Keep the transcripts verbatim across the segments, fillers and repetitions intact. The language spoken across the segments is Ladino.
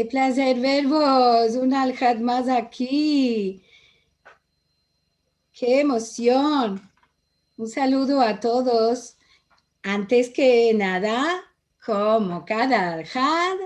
Ke plazer vervos, un alhad mas aki. Ke emosion. Un saludo a todos. Antes ke nada, komo kada alhad,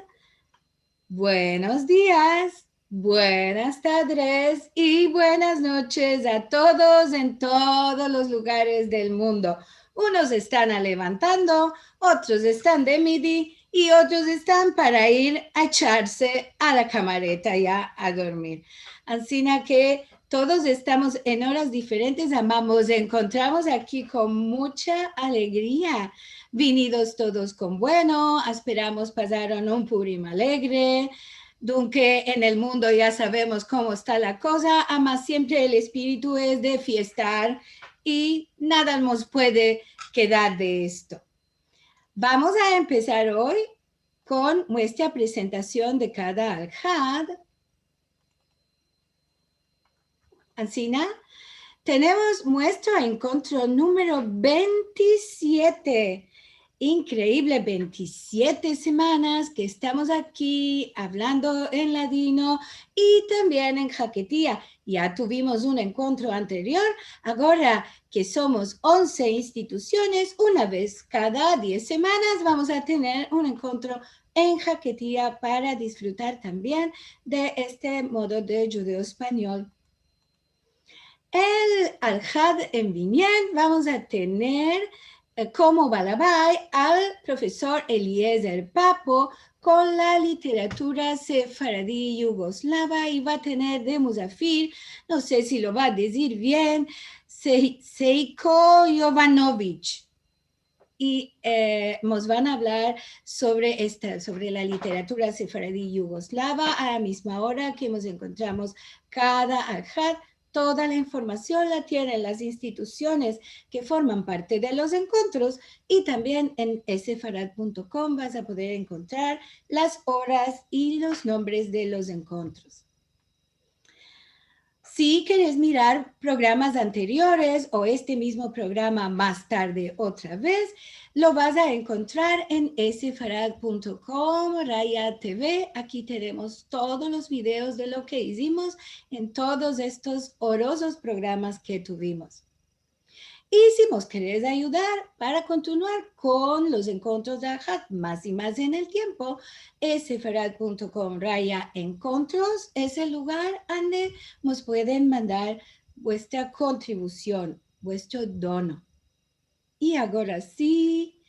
buenos dias, buenas tadres i buenas noches a todos en todos los lugares del mundo. Unos estan alevantando, otros estan de midi i otros estan para ir a echarse a la kamareta ya a dormir. Ansina ke todos estamos en oras diferentes, ama mos enkontramos aki kon mucha alegria. Vinidos todos kon bueno, asperamos pazaron un Purim alegre. Dunke en el mundo ya savemos komo esta la koza, ama siempre el espiritu es de fiestar i nada mos puede kedar de esto. Vamos a empesar oy kon muestra presentasion de kada alhad. Ansina, tenemos muestro enkontro numero ventisiete. Inkreivle, ventisiete semanas ke estamos aki avlando en ladino i tambien en haketia. Ya tuvimos un enkontro anterior, agora ke somos onse institusiones, una vez kada diez semanas vamos a tener un enkontro en haketia para disfrutar tambien de este modo de djudeo-espanyol. El alhad en vinien vamos a tener, eh, komo balabai al profesor Eliezer Papo kon la literatura sefaradi yugoslava i va a tener de muzafir, no se si lo va a dizir bien, Se-, Seiko Jovanovic. I, eh, mos van a avlar sovre esta, sovre la literatura sefaradi yugoslava a la mizma ora ke mos enkontramos kada alhad. Toda la informasion la tienen las institusiones ke forman parte de los enkontros i tambien en sefarad punto kom vas a poder enkontrar las oras i los nombres de los enkontros. Si keres mirar programas anteriores o este mizmo programa mas tarde otra vez, lo vas a enkontrar en sefarad punto kom raya te ve. Aki tenemos todos los videos de lo ke izimos en todos estos orozos programas ke tuvimos. I si mos keres ayudar para kontinuar kon los enkontros de alhad mas i mas en el tiempo, sefarad punto kom raya enkontros es el lugar ande mos pueden mandar vuestra kontribusion, vuestro dono. I agora si,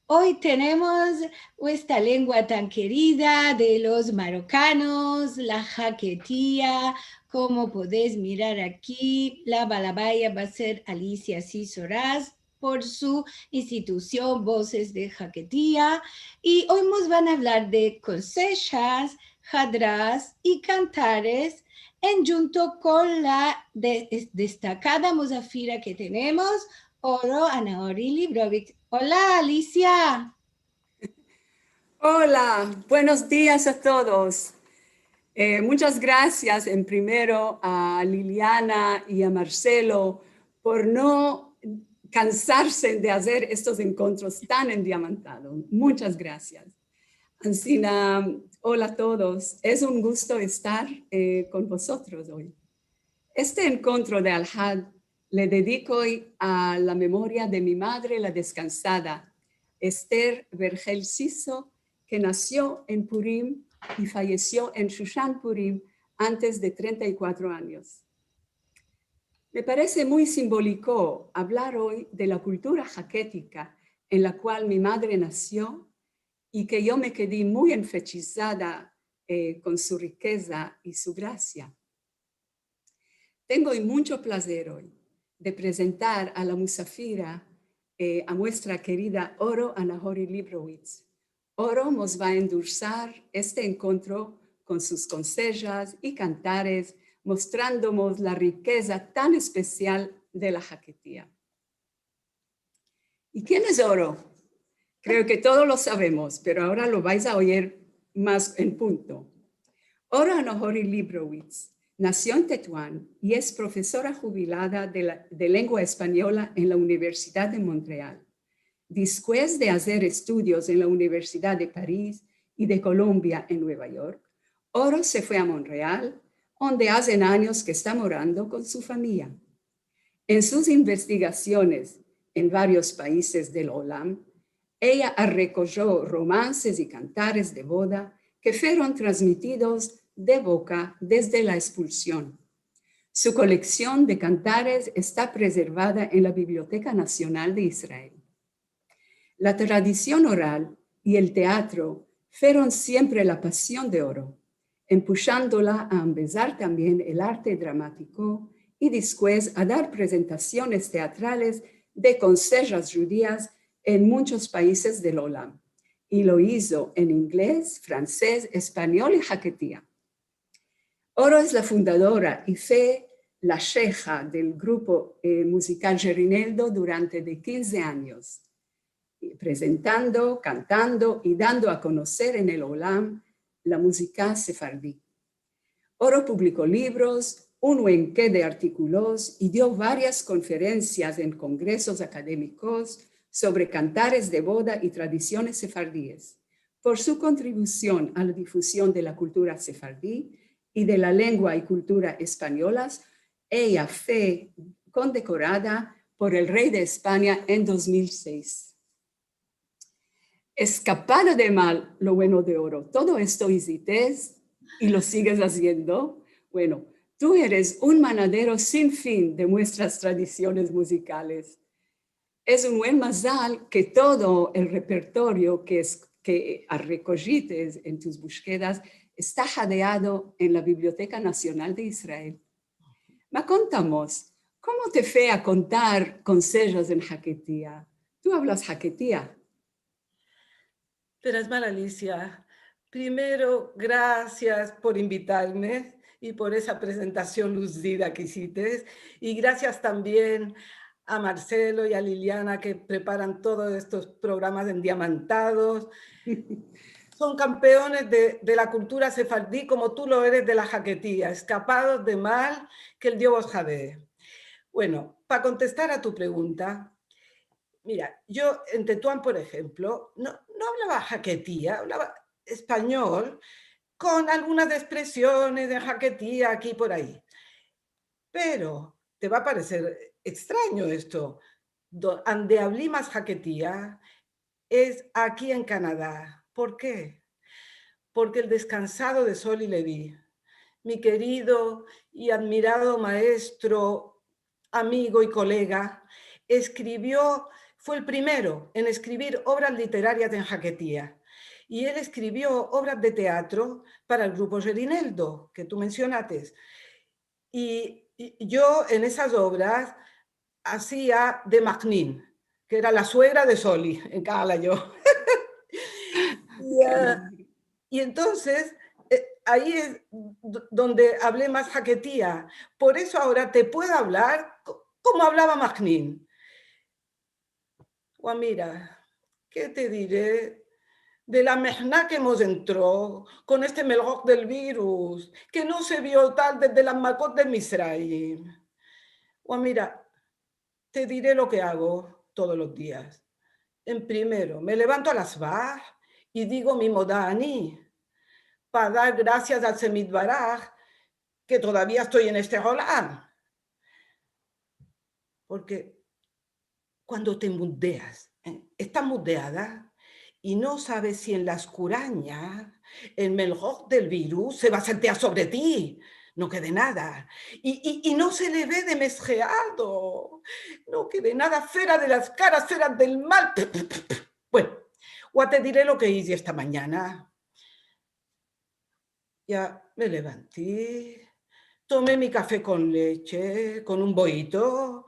oy tenemos esta lengua tan kerida de los marokanos, la haketia. Komo podes mirar aki, la balabai va a ser Alicia Sisoraz por su institusion Vozes de Haketia. I oy mos van a avlar de kosechas, hadras i kantares, endjunto kon la de-, es-, destakada muzafira ke tenemos, Oro Anahori Librovic. Ola, Alicia. Hola, buenos días a todos. Eh, muchas gracias en primero a Liliana y a Marcelo por no cansarse de hacer estos encuentros tan endiamantados. Muchas gracias. Ansina, hola a todos. Es un gusto estar, eh, con vosotros hoy. Este encuentro de Alhad le dedico hoy a la memoria de mi madre, la deskansada Esther Vergel Siso, ke nasio en Purim i fayesio en Shushan Purim antes de trenta i kuatro anyos. Me parese muy simboliko avlar hoy de la kultura haketika en la kual mi madre nasio i ke yo me kedi muy enfechizada, eh, kon su rikeza i su grasia. Tengo muncho plazer hoy de prezentar a la muzafira, eh, a muestra kerida Oro Anahori Librowitz. Oro mos va a endulsar este enkontro kon sus kosechas i kantares, mostrando mos la rikeza tan espesial de la haketia. I ken es Oro? Kreo ke todos lo savemos, pero agora lo vais a oyir mas en punto. Oro Anahori Librowitz nasio en Tetuan i es profesora djubilada de la, de lengua espanyola en la Universidad de Montreal. Despues de azer estudios en la Universidad de Paris i de Columbia en Nueva York, Oro se fue a Monreal, onde azen anyos ke esta morando kon su famiya. En sus investigasiones en varios paizes del olam, eya arrekojo romanses i kantares de boda ke fueron transmitidos de boka desde la espulsion. Su koleksion de kantares esta prezervada en la Biblioteka Nasional de Israel. La tradision oral i el teatro fueron siempre la pasion de Oro, empushandola a ambezar tambien el arte dramatiko i despues a dar prezentasiones teatrales de konsejas djudias en munchos paizes del olam, i lo izo en inglez, fransez, espanyol i haketia. Oro es la fundadora i fue la sheha del grupo, eh, muzikal Jerineldo durante de kinze anyos, prezentando, kantando i dando a konoser en el olam la muzika sefardi. Oro publiko livros, un wenke de artikolos i dio varias konferensias en kongresos akademikos sovre kantares de boda i tradisiones sefardies. Por su kontribusion a la difusion de la kultura sefardi i de la lengua i kultura espanyolas, eya fue kondekorada por el rey de Espanya en dos mil seis. Eskapado de mal lo bueno de Oro. Todo esto izites i lo sigues aziendo. Bueno, tu eres un manadero sin fin de muestras tradisiones muzikales. Es un buen mazal ke todo el repertorio ke es, ke arrekojites en tus bushkedas esta hadeado en la Biblioteka Nasional de Israel. Ma kontamos, komo te fue a kontar konsejos en haketia? Tu avlas haketia? Veras mal, Alicia. Primero, grasias por invitarme i por esa prezentasion luzida ke izites. I grasias tambien a Marcelo i a Liliana ke preparan todos estos programas endiamantados. Son kampeones de, de la kultura sefardi komo tu lo eres de la haketia, eskapados de mal, ke el Dio vos hadee. Bueno, pa kontestar a tu pregunta, mira, yo en Tetuan, por enshemplo, no, no avlava haketia, avlava espanyol, kon algunas ekspresiones de haketia aki i por ayi. Pero te va a pareser ekstranyo esto, do-, ande avli mas haketia es aki en Kanada. Por ke? Porke el deskansado de Sol i Levi, mi kerido i admirado maestro, amigo i kolega, eskrivio, fue el primero en eskrivir ovras literarias en haketia. I el eskrivio ovras de teatro para el grupo Jerineldo, ke tu mensionates. I, i yo en esas ovras azia de Maknin, ke era la suegra de Soli, en Kagalayo. I, e, i entonses, e, ayi es do-, donde avli mas haketia. Por esto agora te puedo avlar ko-, komo avlava Maknin. Wa mira, ke te dire de la mehna ke mos entro kon este melhok del virus, ke no se vio tal desde las makot de Mitzrayim. Wa mira, te dire lo ke ago todos los dias. En primero, me levanto a las shvah i digo mi Moda Ani, pa dar grasias al Hashem Yitbaraj ke todavia esto en este olam. Porke kuando te mudeas, e, estas mudeada i no saves si en la eskuranya el melhok del virus se va a saltear sovre ti. No kede nada. I, i, i no se le ve demesheado. No kede nada fera de las karas, fera del mal. Bueno, wa te dire lo ke ize esta manyana. Ya me levanti, tome mi kafe kon leche, kon un boito,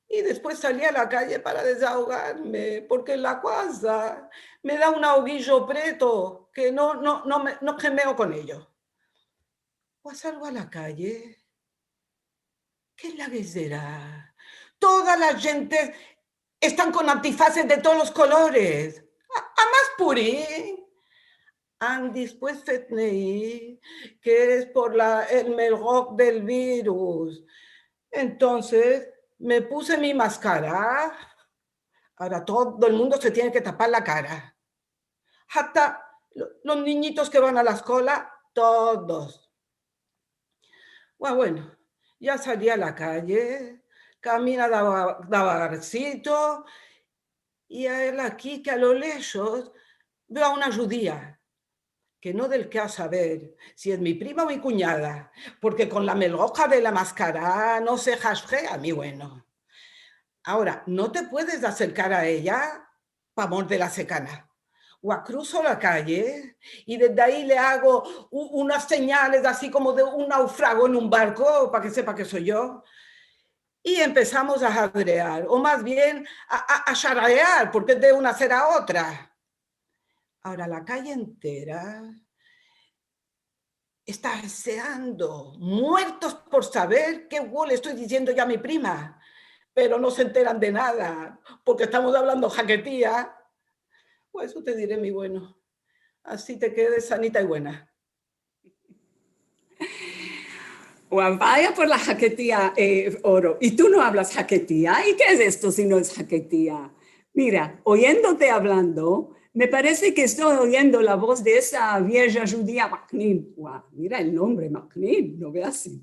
i despues sali a la kaye para dezaogarme, porke en la kaza me da un ahogijo preto ke no, no, no me, no kemeo kon ello. Wa salgo a la kaye, ke es la gezera? Toda la djente estan kon antifases de todos los kolores. A, a mas puri. An despues fetnei ke es por la, el melhok del virus. Entonses me puse mi maskara. Agora todo el mundo se tiene ke tapar la kara. Hatta lo-, los ninyitos ke van a la eskola todos. Bueno, bueno, ya sali a la kaye, kamina dava-, davagarcito, i he aki ke a lo leshos veo a una djudia, ke no del ke a saver si es mi prima o mi kunyada, porke kon la meloha de la maskara no se hashea, mi bueno. Agora, no te puedes aserkar a eya pa mor de la sekana. Wa kruzo la kaye i desde ayi le ago u-, unas senyales ansi komo de un naufrago en un barko pa ke sepa ke so yo. I empesamos a hadrear, o mas bien a, a, a sharaear, porke es de una sera a otra. Agora, la kaye entera esta deseando, muertos por saver ke le esto diziendo yo a mi prima, pero no se enteran de nada, porke estamos avlando haketia. Pues esto te dire, mi bueno, ansi te kedes sanita i buena. Wa, vaya por la haketia, eh, Oro. I tu no avlas haketia? I ke es esto si no es haketia? Mira, oyendote avlando, me parese ke esto oyendo la voz de esa vieja djudia Maknin. Wa, mira el nombre Maknin, no veas si.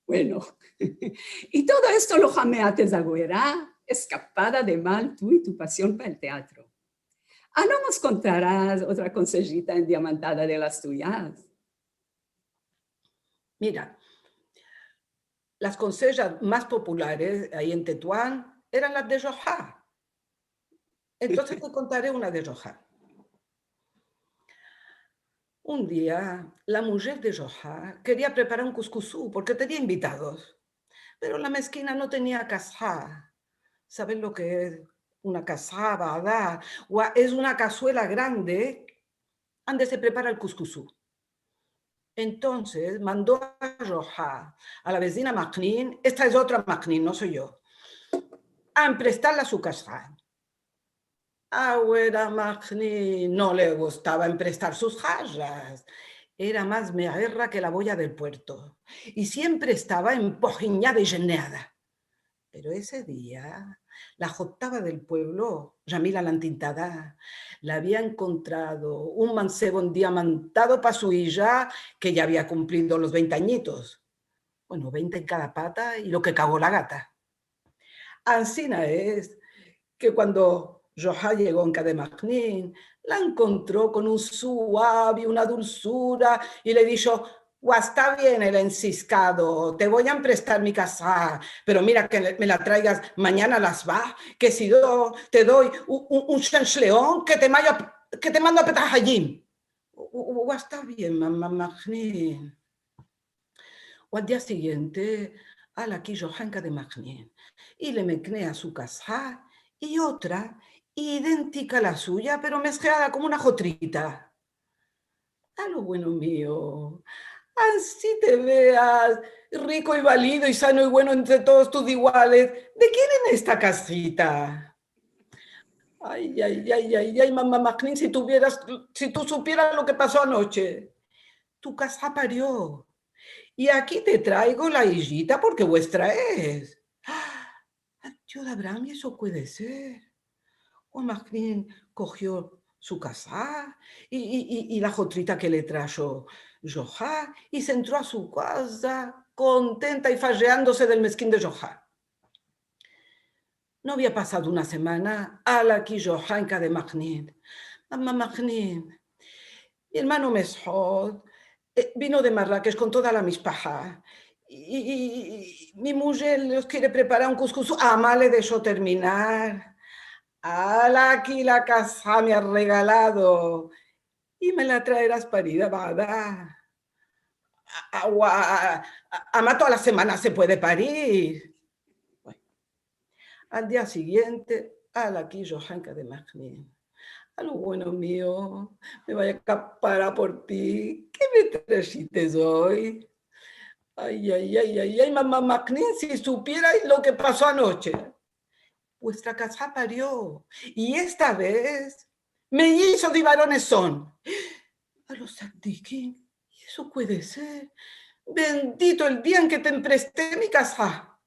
Bueno. I todo esto lo hameates agora, eskapada de mal tu i tu pasion pa el teatro. A no mos kontaras otra konsejita endiamantada de las tuyas? Mira, las konsejas mas populares ayi en Tetuan eran las de Djoha. Entonses te kontare una de Djoha. Un dia, la mujer de Djoha keria preparar un kuskusu porke tenia invitados, pero la meskina no tenia kasa. Saves lo ke es una kasa, verdad? Wa, es una kazuela grande ande se prepara el kuskusu. Entonses mando a Djoha, a la vezina Maknin, esta es otra Maknin, no so yo, a emprestarle su kasa. Agora Maknin no le gustava emprestar sus hajas. Era mas meerra ke la boya del puerto i siempre estava empohinyada i jeneada. Pero ese dia, la hotava del puevlo, Jamila la entintada, la avia enkontrado un mansevo endiamantado pa su ija, ke ya avia kumplido los vente anyitos. Bueno, vente en kada pata i lo ke kago la gata. Ansina es ke kuando Djoha yego en ka de Maknin, la enkontro kon un suave i una dulsura i le disho: "Wa, esta bien el ensiskado, te vo a emprestar mi kasa, pero mira ke me la traigas manyana a las ba, ke si no te doi un, un, un shanshleon ke te mayo, ke te mando a Petahayim." "Wa, wa, wa, esta bien, mama Maknin." O al dia siguiente, ala ki Djoha en ka de Maknin, i le meknea su kasa i otra identika a la suya, pero mesheada komo una hotrita. "A lo bueno mio, ansi te veas riko i valido i sano i bueno entre todos tus iguales, de kien es esta kasita?" "Ay, ay, ay, ay, ay, mama Maknin, si tuvieras, si tu supieras lo ke paso anoche. Tu kasa pario. I aki te traigo la ijita porke vuestra es." "Ay, Dios, Abraham, i eso puede ser?" O Maknin kohio su kasa i, i, i, i la hotrita ke le trasho Djoha i se entro a su kaza kontenta i fajeandose del meskin de Djoha. No avia pasado una semana, ala ki Djoha en ka de Maknin. "Mama Maknin, mi ermano Meshod, eh, vino de Marrakesh kon toda la mishpaha. I, i, i, i mi mujer los kere preparar un kuskus, ama le desho terminar. Ala ki la kasa me a regalado. I me la traeras parida, verdad? A, a, a, a, ama toda la semana se puede parir." Bueno. Al dia siguiente, ala ki Djoha en ka de Maknin. "A lo bueno mio, me vaya a kaparar por ti. Ke me trashites oy? Ay, ay, ay, ay, ay, mama Maknin, si supierais lo ke paso anoche. Vuestra kasa pario, i esta vez mellizos i varones son." "A lo tzadikim, i eso puede ser? Bendito el dia en ke te empreste mi kasa."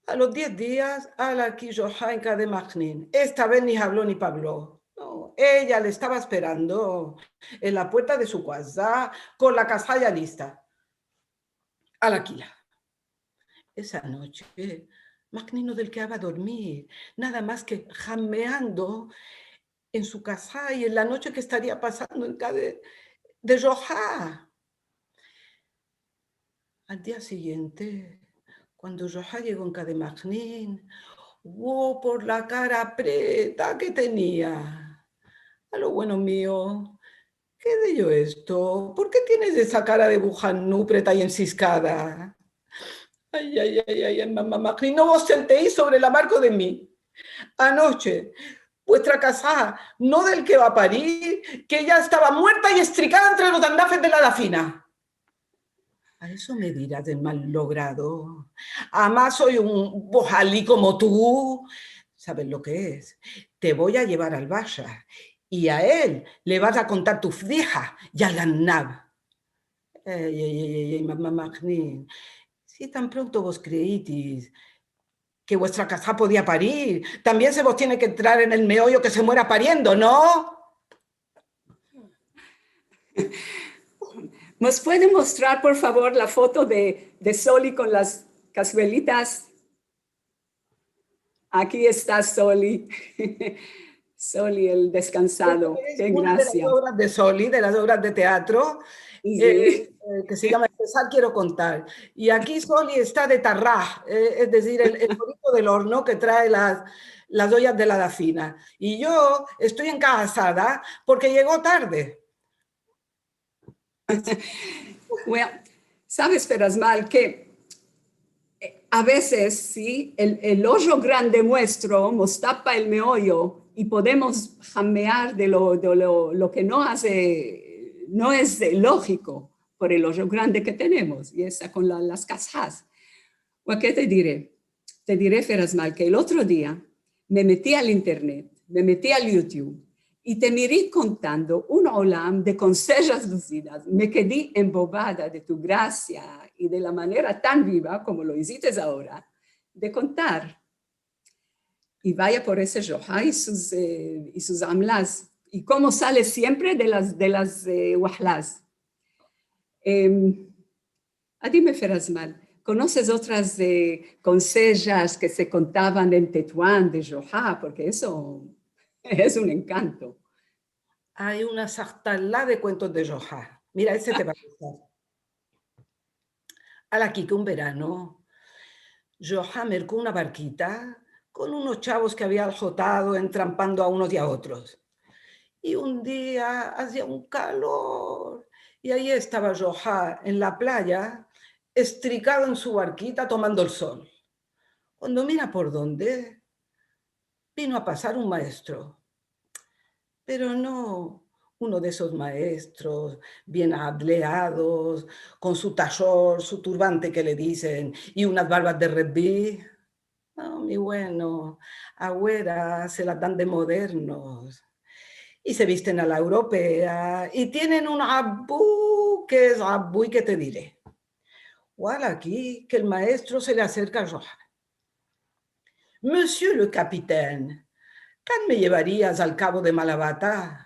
A los diez dias, ala ki Djoha en ka de Maknin. Esta vez ni avlo ni pavlo. "No, Eya le estava asperando en la puerta de su kaza, kon la kaza ya lista. Ala ki la. Esa noche, Makhnin no del keava dormir, nada mas ke hameando en su kaza i en la noche ke estaria pasando en kaza de, de Zoha. Al dia siguiente, kuando Zoha yego en kaza de Makhnin, wo por la kara preta ke tenia. A lo bueno mio, ke de yo esto? Por ke tienes esa kara de buhannu, preta i ensiskada? Ay, ay, ay, ay, ay, mama Makhnin, no vos senteis sovre el amargo de mi. Anoche, vuestra kaza no del keava parir, ke ya estava muerta i estrikada entre los andafes de la dafina. A eso me diras el mal logrado. Ama soy un bohali komo tu. Saves lo ke es? Te vo a yevar al basha i a el le vas a kontar tu fdiha i al gannav. Ey, ey, ey, ey, ey, mama Makhnin, si tan pronto vos kreitis ke vuestra kaza podia parir, tambien se vos tiene ke entrar en el meoyo ke se muera pariendo, no? Mos puede mostrar, por favor, la foto de, de Soli kon las kazuelitas? Aki esta Soli. Soli, el deskansado. Ke grasia. Es una de las ovras de Soli, de las ovras de teatro, si, eh, eh, ke se yama Empesar kiero kontar. I aki Soli esta de tarra, eh, es dizir, el, el forito del orno ke trae las, las oyas de la dafina. I yo esto enkasada porke yego tarde. Bueno, saves, Ferasmal, ke, eh, a vezes, si, el, el ojo grande muestro mos tapa el meoyo i podemos hamear de lo, de lo, lo ke no aze, no es, eh, lojiko por el ojo grande ke tenemos, i esa kon la, las kazas. Bueno, ke te dire? Te dire, Ferasmal, ke el otro dia me meti al internet, me meti al YouTube i te miri kontando un olam de konsejas luzidas. Me kedi embobada de tu grasia i de la manera tan biva komo lo izites agora de kontar. I vaya por ese Zoha i sus, eh, i sus amlas, i komo sale siempre de las, de las, eh, wahlas. Em, A, dime, Ferasmal, konoses otras, eh, konsejas ke se kontavan en Tetuan de Zoha? Porke eso es un enkanto. Ay una sartalada de kuentos de Zoha. Mira, este te va a gustar. Ala ki ke un verano, Zoha merkó una barkita kon unos chavos ke avia alhotado entrampando a unos i a otros. I un dia azia un kalor, i ayi estava Zoha en la playa, estrikado en su barkita, tomando el sol. Kuando mira por donde, vino a pasar un maestro. Pero no uno de esos maestros bien adleados, kon su tashor, su turbante ke le dizen, i unas barbas de rebbi. No, mi bueno, agora se las dan de modernos. I se visten a la europea, i tienen un abu ke es abu i ke te dire. Wala ki ke el maestro se le aserka a Zoha. Monsieur le capitaine, kan me yevarias al kavo de Malavata?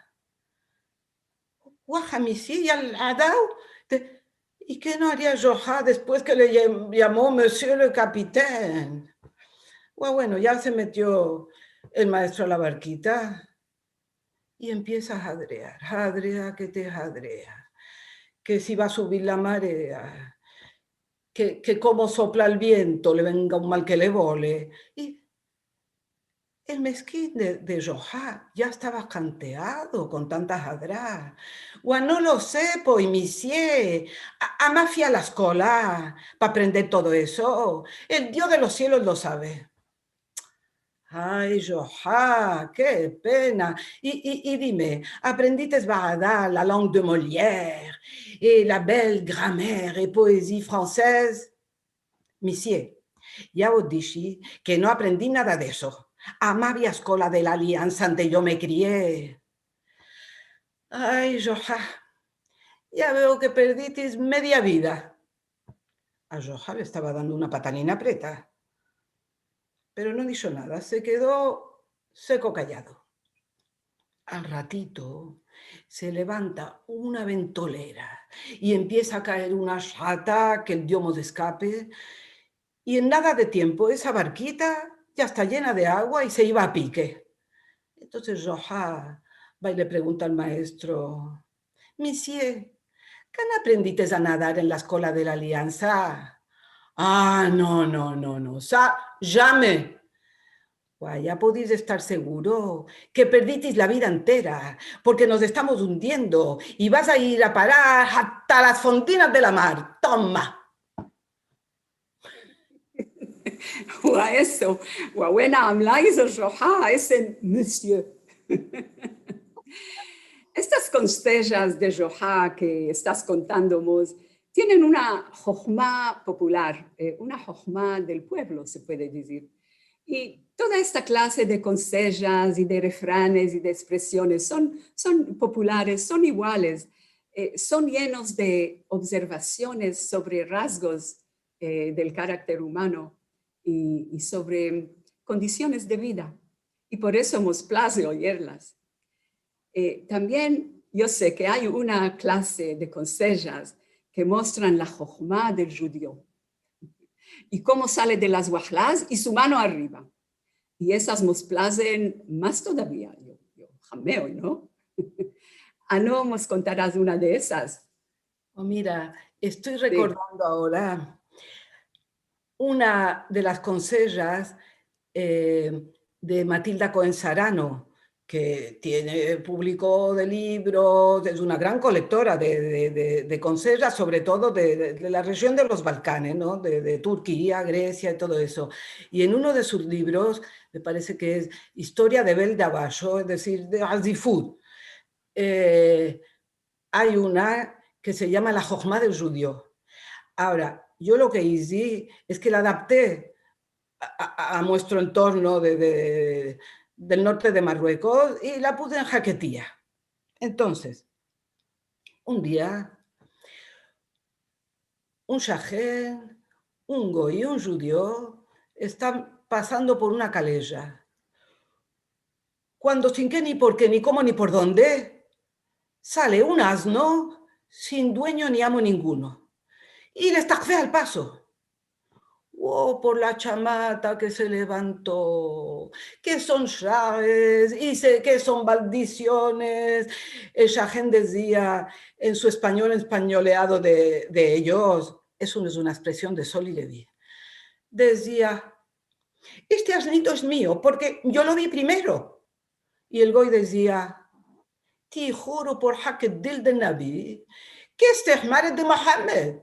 Waha, misie, ya al adao. I ke no aria Zoha despues ke le yam-, yamo Monsieur le capitaine? Wa, bueno, ya se metio el maestro a la barkita i empiesa a hadrear, hadrea ke te hadrea, ke si va a suvir la marea, ke, ke komo sopla el viento, le venga un mal ke le vole. I el meskin de, de Zoha ya estava kanteado kon tanta hadra. Wa, no lo se, pues, misie, a, ama fui a la eskola pa aprender todo eso. El Dio de los sielos lo save. Ay, Zoha, ke pena. I, i, i dime, aprendites, vagada, la langue de Molière, et la belle grammaire et poésie française? Misie, ya vos dishi ke no aprendi nada de eso. Ama fui a la eskola de la Aliansa ande yo me krié. Ay, Zoha, ya veo ke perditis media vida. A Zoha le estava dando una patalina preta, pero no disho nada, se kedo seko kayado. Al ratito se levanta una ventolera i empiesa a kaer una shata, ke el Dio mos eskape, i en nada de tiempo esa barkita ya esta yena de agua i se iva a pike. Entonses Joha va i le pregunta al maestro: "Misie, kan aprendites a nadar en la eskola de la Aliansa?" "Ah, no, no, no, no, sa, jamais." "Wa, ya podis estar seguro ke perditis la vida entera, porke mos estamos undiendo i vas a ir a parar asta las fondinas de la mar. Toma." Wa, eso, wa, buena amla izo Joha, ese monsieur. Estas konsejas de Joha ke estas kontandomos tienen una hohma popular, eh, una hohma del puevlo, se puede dizir. I toda esta klase de konsejas i de refranes i de ekspresiones son, son populares, son iguales, eh, son yenos de observasiones sovre rasgos, eh, del karakter umano i, i sovre kondisiones de vida. I por eso mos plaze oyerlas. Eh, tambien yo se ke ay una klase de konsejas ke mostran la hohma del djudio i komo sale de las wahlas i su mano arriva. I esas mos plazen mas todavia, yo, yo hameo, no? A, no mos kontaras una de esas? O mira, esto esto rekordando agora una de las konsejas, eh, de Matilda Koen Sarano, ke tiene publiko de livros, es una gran kolektora de, de, de, de konsejas, sovre todo de, de, de la rejion de los Balkanes, no? De, de Turkia, Gresia i todo eso. I en uno de sus livros, me parese ke es Istoria de Belda Basho, es dizir, de Azifut, eh, ay una ke se yama La hohma del djudio. Agora, yo lo ke izi es ke la adapte a, a, a muestro entorno de, de, del norte de Marruekos i la puse en haketia. Entonses, un dia, un shahen, un goy i un djudio estan pasando por una kaleja. Kuando, sin ke ni por ke, ni komo, ni por donde, sale un azno sin duenyo ni amo ninguno i les takfea el paso. O, por la chamata ke se levanto, ke son shahes, i se, ke son maldisiones. El shahen dezia, en su espanyol espanyoleado de, de eyos, eso no es una ekspresion de Sol i Levi, dezia: "Este aznito es mio, porke yo lo vi primero." I el goy dezia: "Te juro por hak el dil del Nabi ke este hmar es de Mohamed."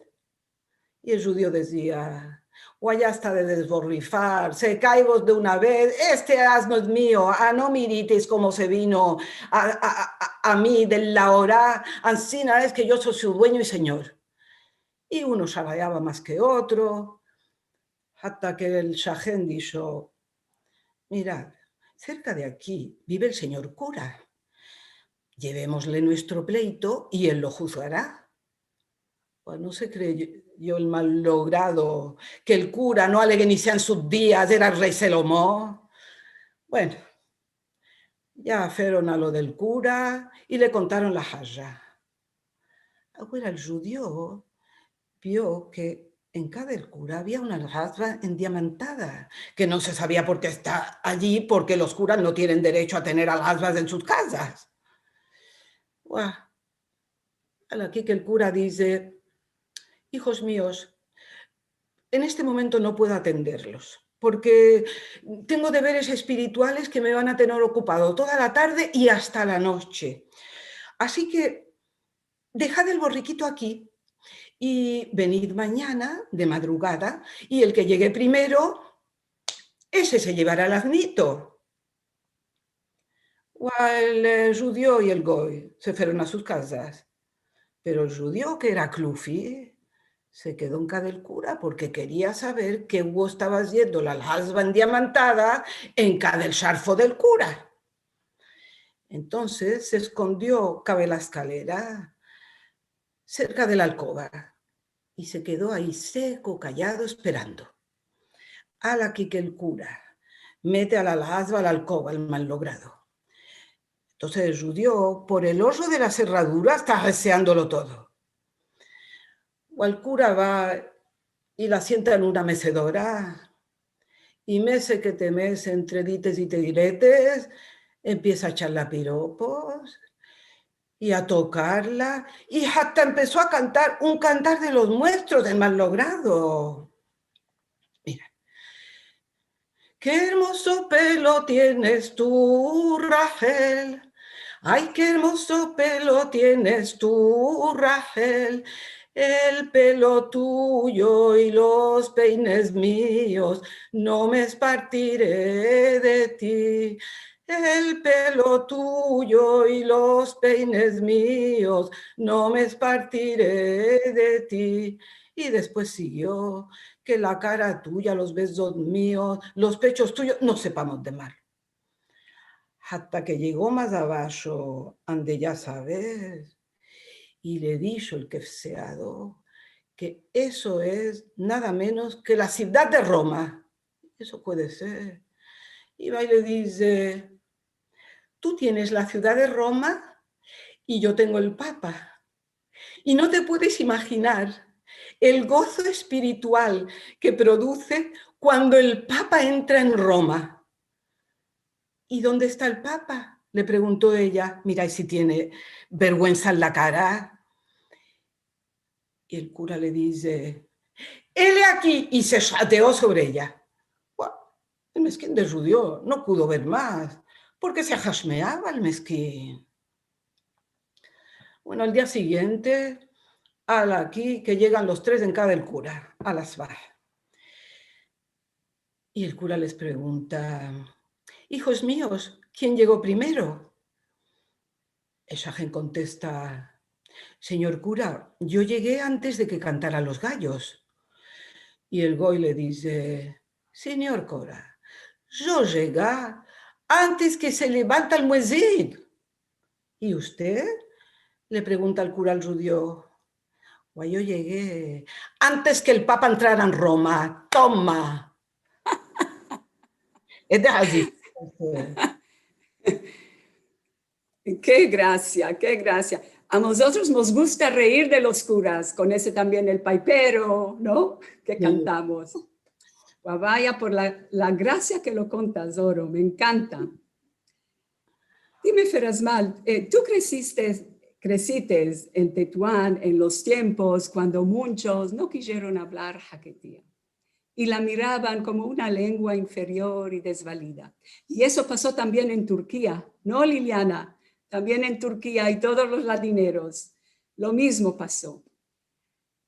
I el djudio dezia: "Wa, ya esta de desborrifar, sekaivos de una vez, este azno es mio, a, no miritis komo se vino a, a, a, a mi del Lahorá, ansina es ke yo so su duenyo i senyor." I uno shabayava mas ke otro, hasta ke el shahen disho: "Mirad, serka de aki bive el senyor kura. Yevemosle muestro pleito i el lo juzgara." Pues no se kreyo el mallogrado ke el kura no alegre ni sea en sus dias, era el rey Salomón. Bueno, ya feron a lo del kura i le kontaron la haja. Agora el djudio vio ke en kaza del kura avia una alhazva endiamantada, ke no se savia por ke esta ayi, porke los kuras no tienen derecho a tener alhazvas en sus kazas. Wa, ala ki ke el kura dize: "Ijos mios, en este momento no puedo atenderlos, porke tengo deveres espirituales ke me van a tener okupado toda la tarde i asta la noche. Asi ke dejad el borriquito aki i venid manyana de madrugada i el ke yegue primero, ese se yevara el aznito." Wa, el, eh, djudio i el goy se feron a sus kazas. Pero el djudio, ke era klufi, se kedo en kaza del kura porke keria saver ke uo estava aziendo la alhazva endiamantada en kaza del sharfo del kura. Entonses se eskondio kave la eskalera, serka de la alkoba, i se kedo ayi seko, kayado, esperando. Ala ki ke el kura mete a la alhazva a la alkoba, el mallogrado. Entonces el djudio, por el ojo de la serradura, esta reseandolo todo. Al kura va i la sienta en una mesedora, i mese ke te mese, entre dites i diretes, empiesa a echarla piropos i a tokarla, i asta empeso a kantar un kantar de los muestros, del mas logrado. Mira. Ke ermozo pelo tienes tu, Rahel. Ay, ke ermozo pelo tienes tu, Rahel. El pelo tuyo i los peines mios, no me espartire de ti. El pelo tuyo i los peines mios, no me espartire de ti. I despues siguio, ke la kara tuya, los bezos mios, los pechos tuyos, no sepamos de mas. Asta ke yego mas abasho, ande ya saves, i le disho el kefseado ke eso es nada menos ke la sivdad de Roma. Eso puede ser. I va i le dize: "Tú tienes la sivdad de Roma i yo tengo el Papa. I no te puedes imajinar el gozo espiritual ke produse kuando el Papa entra en Roma". "I donde esta el Papa?", le pregunto eya. Mira si tiene verguensa en la kara. I el kura le dize: "Ele aki", i se sateo sovre eya. Bua, el meskin de djudio no pudo ver mas, porke se ahasmeava el meskin. Bueno, al dia siguiente, ala aki ke yegan los tres en kara del kura, a la svah. I el kura les pregunta: "Ijos mios, kien yego primero?". Esta djente kontesta: "Sinyor kura, yo yege antes de ke kantaran los gayos". I el goy le dize: "Sinyor kura, yo yega antes ke se levanta el muezin". "I usted?", le pregunta el kura al djudio. "Bua, yo yege antes ke el Papa entrara en Roma". Toma. Este es azi. Ke grasia, ke grasia. A mozotros mos gusta reir de los kuras, kon ese tambien el paipero, no? Ke kantamos. Bua, vaya por la, la grasia ke lo kontas, Oro, me enkanta. Dime, Ferazmal, e, tu kresites, kresites en Tetuan en los tiempos kuando munchos no kizieron avlar haketia i la miravan komo una lengua inferior i dezvalida. I eso paso tambien en Turkia, no, Liliana? Tambien en Turkia i todos los ladineros lo mizmo paso.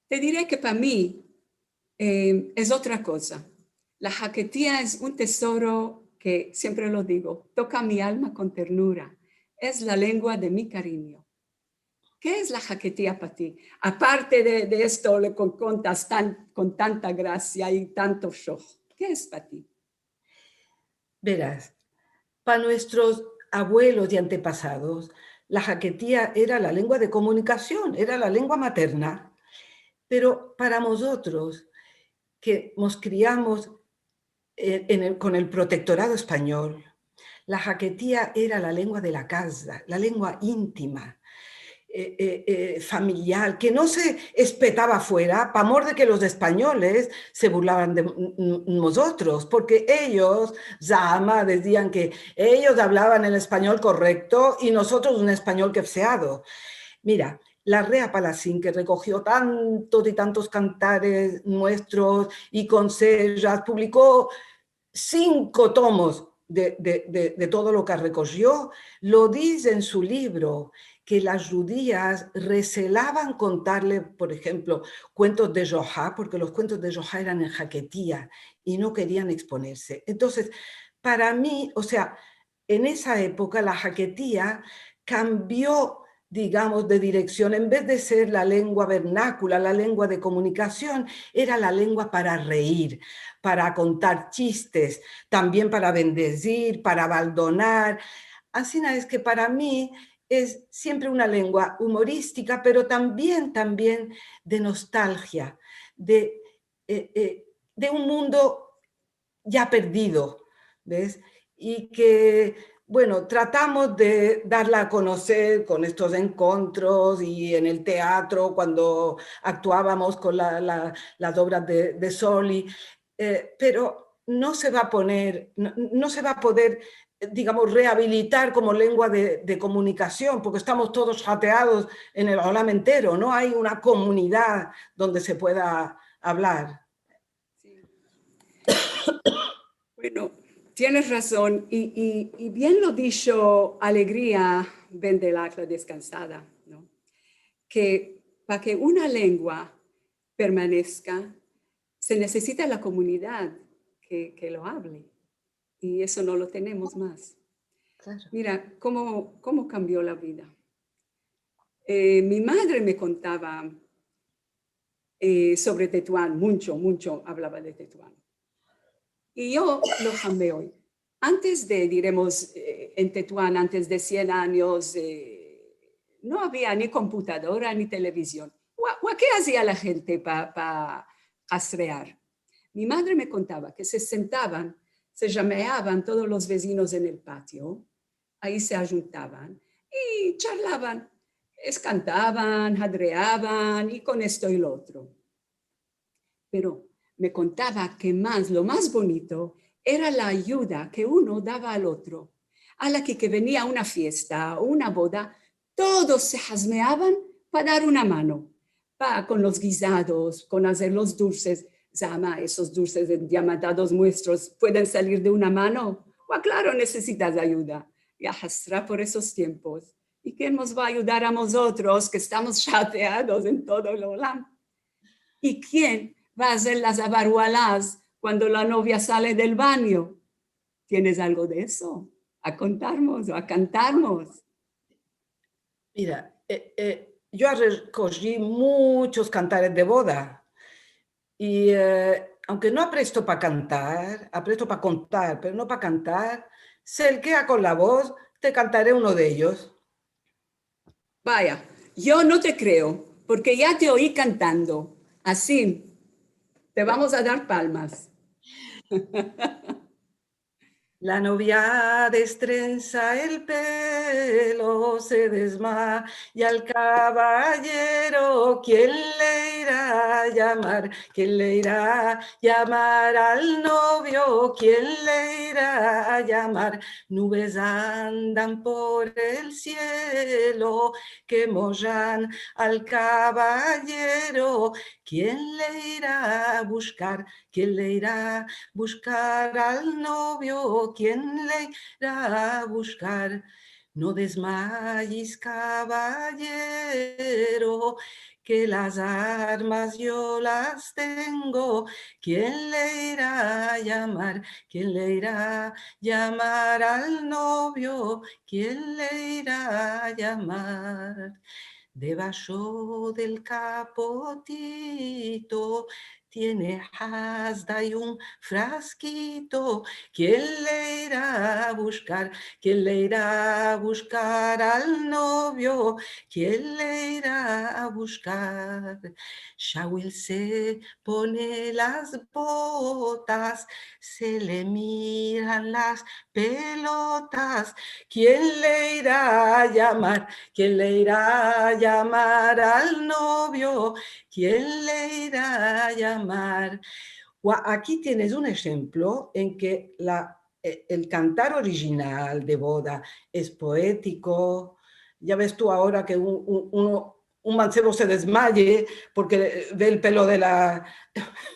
Te dire ke pa mi, e, es otra koza. La haketia es un tesoro ke, siempre lo digo, toka mi alma kon ternura. Es la lengua de mi karinyo. Ke es la haketia pa ti? Aparte de, de esto le kon-, kontas tan, kon tanta grasia i tanto shoh, ke es pa ti? Veras, pa muestros avuelos i antepasados, la haketia era la lengua de komunikasion, era la lengua materna. Pero para mozotros, ke mos kriamos e, en el, kon el protektorado espanyol, la haketia era la lengua de la kaza, la lengua intima, e, e, e, familiar, ke no se espetava fuera, pa mor de ke los espanyoles se burlavan de m-, m-, mozotros, porke eyos, Zahama, dezian ke eyos avlavan el espanyol korekto i mozotros un espanyol kefseado. Mira, la Rea Palasin, ke rekojo tantos i tantos kantares muestros i konsejas, publiko sinko tomos de, de, de, de todo lo ke rekojo, lo dize en su livro ke las djudias reselavan kontarle, por enshemplo, kuentos de Zohar, porke los kuentos de Zohar eran en haketia i no kerian eksponerse. Entonses, para mi, o sea, en esa epoka la haketia kambio, digamos, de direksion. En vez de ser la lengua vernakula, la lengua de komunikasion, era la lengua para reir, para kontar chistes, tambien para bendezir, para baldonar. Ansina es ke para mi es siempre una lengua umoristika, pero tambien, tambien de nostalgia, de, e, e, de un mundo ya perdido, ves? I ke bueno, tratamos de darla a konoser kon estos enkontros i en el teatro, kuando aktuavamos kon la, la, las ovras de, de Soli, eh, pero no se va a poner, no, no se va a poder, digamos, reabilitar komo lengua de, de komunikasion, porke estamos todos hateados en el olam entero, no ay una komunidad donde se pueda avlar. Si. Bueno, tienes razon, i, i, i bien lo disho Alegria Bendelak, la deskansada, no? Ke pa ke una lengua permaneska, se nesesita la komunidad ke, ke lo avle, i esto no lo tenemos mas. Klaro. Mira komo, komo kambio la vida. Eh, mi madre me kontava, eh, sovre Tetuan, muncho, muncho avlava de Tetuan. I yo lo hambe oy. Antes de, diremos, eh, en Tetuan, antes de sien anyos, eh, no avia ni komputadora ni televizion. Wa, wa ke azia la djente pa, pa gastrear? Mi madre me kontava ke se sentavan, se yameavan todos los vezinos en el patio, ayi se ayuntavan i charlavan, es kantavan, hadreavan i kon esto i lo otro. Pero me kontava ke mas, lo mas bonito era la ayuda ke uno dava al otro. Ala ke, ke venia una fiesta o una boda, todos se hazmeavan pa dar una mano, pa, kon los gizados, kon azer los dulses. Zama, esos dulses endiamantados muestros pueden salir de una mano? Wa klaro, nesesitas ayuda. I ahastra por esos tiempos. I kien mos va a ayudar a mozotros, ke estamos hateados en todo el olam? I kien va a azer las avarualas kuando la novia sale del banyo? Tienes algo de esto a kontarmos o a kantarmos? Mira, eh, eh, yo rekoji munchos kantares de boda. I, eh, aunke no apresto pa kantar, apresto pa kontar, pero no pa kantar, se el kea kon la boz, te kantare uno de eyos. Vaya, yo no te kreo, porke ya te oyi kantando. Ansi, te vamos a dar palmas. La novia destrensa el pelo, se dezmaya el kabayero, kien le ira a yamar? Kien le ira a yamar al novio? Kien le ira a yamar? Nubes andan por el sielo ke mojan al kabayero. Kien le ira a bushkar? Kien le ira a bushkar al novio? Kien le ira a bushkar? No dezmayis, kabayero, ke las armas yo las tengo. Kien le ira a yamar? Kien le ira a yamar al novio? Kien le ira a yamar? Debasho del kapotito tiene hazda i un fraskito. Kien le ira a bushkar? Kien le ira a bushkar al novio? Kien le ira a bushkar? Shawil se pone las botas, se le miran las pelotas. Kien le ira a yamar? Kien le ira a yamar al novio? Kien le ira a yamar? Wa, aki tienes un enshemplo en ke la, eh, el kantar orijinal de boda es poetiko. Ya ves tu agora ke un, un, uno, un mansevo se dezmaye porke ve el pelo de la,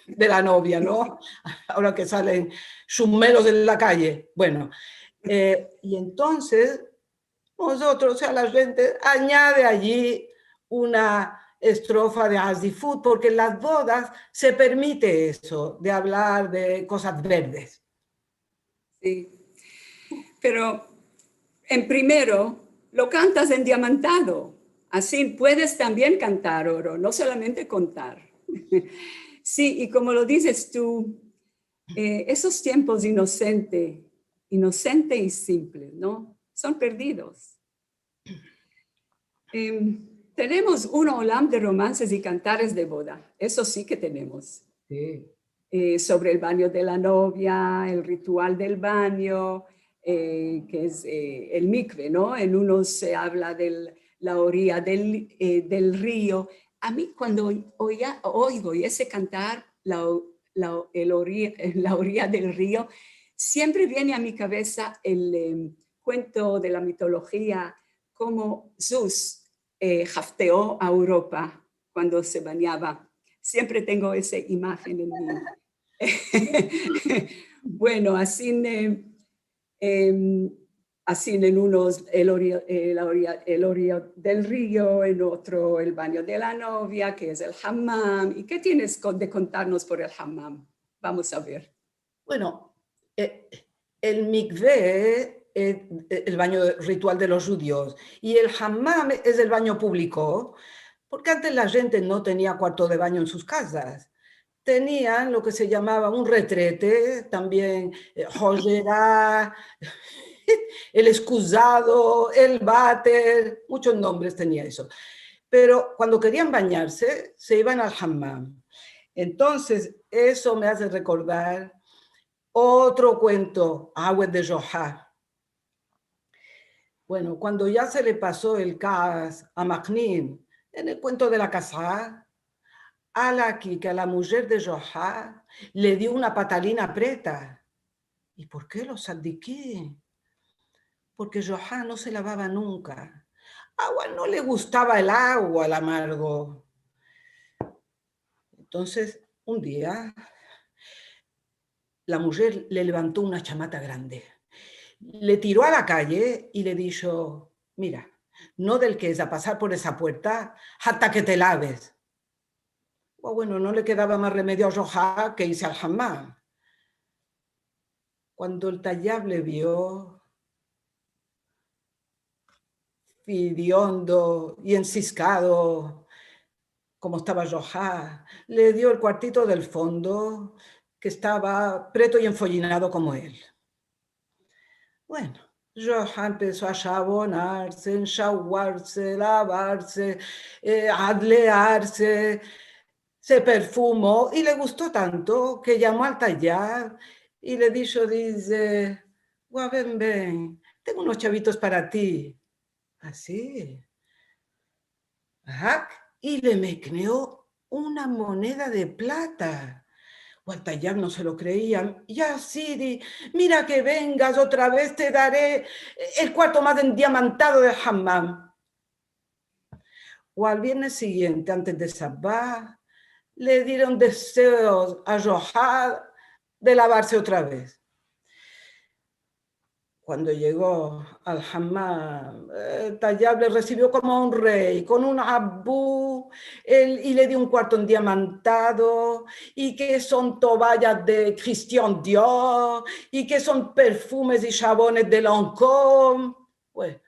de la novia, no? Agora ke salen shumelos en la kaye. Bueno, eh, i entonses mozotros, o sea, la djente anyade ayi una estrofa de azifut, porke en las bodas se permite esto de avlar de kozas verdes. Si. Pero en primero lo kantas endiamantado. Ansi puedes tambien kantar oro, no solamente kontar. Si, i komo lo dizes tu, eh, esos tiempos inosente, inosente i simple, no? Son perdidos. Em, tenemos un olam de romanses i kantares de boda. Esto si ke tenemos. Si. Eh, sovre el banyo de la novia, el ritual del banyo, eh, ke es, eh, el mikve, no? En unos se avla de la oriya del, eh, del rio. A mi kuando oigo ese kantar, la, la, el ori-, la oriya del rio, siempre viene a mi kavesa el, em, kuento de la mitolojia, komo Zeus, eh, hafteo a Europa kuando se banyava. Siempre tengo esa imajen en mi. Bueno, asin, eh, em, asin en unos el ori-, eh, la oriya, el oriya del rio, en otro el banyo de la novia, ke es el hammam. I ke tienes ko-, de kontarnos por el hammam? Vamos a ver. Bueno, eh, el mikve es el banyo ritual de los djudios i el hammam es el banyo publiko, porke antes la djente no tenia kuarto de banyo en sus kazas. Tenian lo ke se yamava un retrete, tambien, eh, hojera, el eskuzado, el vater, muchos nombres tenia eso. Pero kuando kerian banyarse, se ivan al hammam. Entonses, eso me aze rekordar otro kuento, Awed de Djoha. Bueno, kuando ya se le paso el kaas a Maknin, en el kuento de la kasa, ala ki ke a la mujer de Djoha le dio una patalina preta. I por ke, lo sadiki? Porke Djoha no se lavava nunka. Agua, no le gustava el agua, el amargo. Entonses, un dia, la mujer le levanto una chamata grande, le tiro a la kaye i le disho: "Mira, no delkes a pasar por esa puerta hasta ke te laves". Bueno, no le kedava mas remedio a Djoha ke irse al hammam. Kuando el Tayab le vio, fidiondo i ensiskado komo estava Djoha, le dio el kuartito del fondo, ke estava preto i enfollinado komo el. Bueno, Djoha empeso a shabonarse, enshaguarse, lavarse, eh, adlearse, se perfumo i le gusto tanto ke yamo al Tayab i le disho, dize: "Gua, ven, ven, tengo unos chavitos para ti". "Asi?" Hak, i le mekneo una moneda de plata. Gua, el Tayab no se lo kreia. "Ya Sidi, mira ke vengas otra vez, te dare el kuarto mas endiamantado del hammam". Gua, al viernes siguiente, antes de Shabat, le dieron deseos a Djoha de lavarse otra vez. Kuando yego al hammam, eh, Tayab le resivio komo un rey, kon un abu, el, i le dio un kuarto endiamantado, i ke son tovallas de Christian Dior, i ke son perfumes i shabones de Lancôme. Bueno,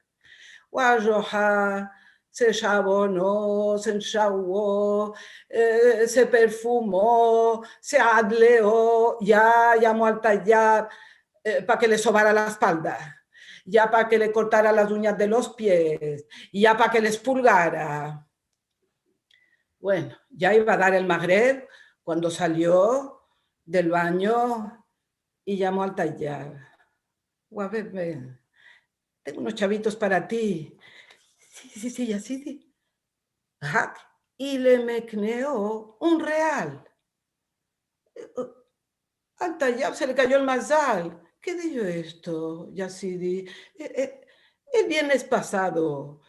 gua, Djoha se shabono, se enshaguo, eh, se perfumo, se adleo, ya yamo al Tayab, eh, pa ke le sobara la espalda, ya pa ke le kortara las uñas de los pies, ya pa ke le espulgara. Bueno, ya iva a dar el Magreb kuando salio del banyo i yamo al Tayab. "Gua, ven, ven, tengo unos chavitos para ti". "Si, si, si, ya Sidi". Hak, i le mekneo un real. Al Tayab se le kayo el mazal. "Ke dijo esto, ya Sidi? Eh, eh, el viernes pasado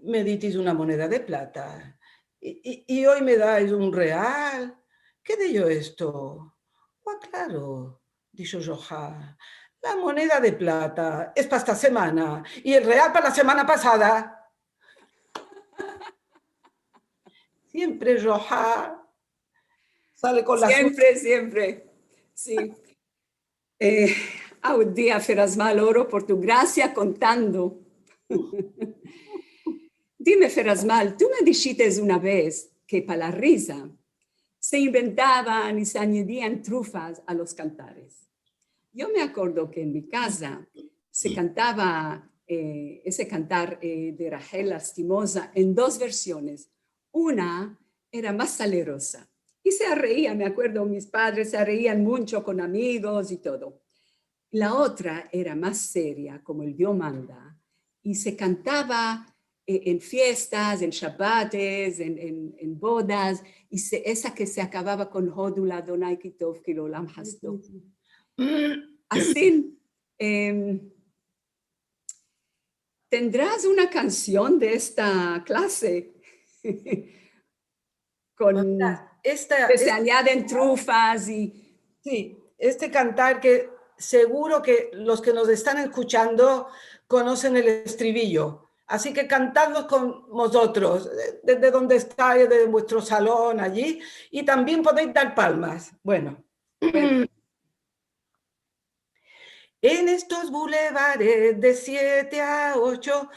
me ditis una moneda de plata i, i, i oy me dais un real. Ke dijo esto?". "Gua, klaro", disho Djoha, "la moneda de plata es pa esta semana i el real pa la semana pasada". Siempre Djoha sale kon la suya. Siempre, siempre. Si. Eh, aodia Ferazmal, oro por tu grasia kontando. Dime, Ferazmal, tu me dishites una vez ke pa la riza se inventavan i se anyadian trufas a los kantares. Yo me akordo ke en mi kaza se kantava, eh, ese kantar, eh, de Rahel Lastimoza en dos versiones. Una era mas saleroza i se arreia, me akordo, mis padres se arreian muncho kon amigos i todo. La otra era mas seria, komo el Dio manda, i se kantava, eh, en fiestas, en shabates, en, en, en bodas, i se, esa ke se akavava kon Hodu Ladonai ki tov ki leolam hasadoh. Asin, em, tendras una kansion de esta klase? Kon, esta, ke se anyaden trufas i... Si, este kantar ke seguro ke los ke mos estan eskuchando konosen el estribillo. Asi ke kantadlo kon mozotros, de, de donde estais, de vuestro salon ayi, i tambien podeis dar palmas. Bueno. Bueno. En estos bulevares de siete a ocho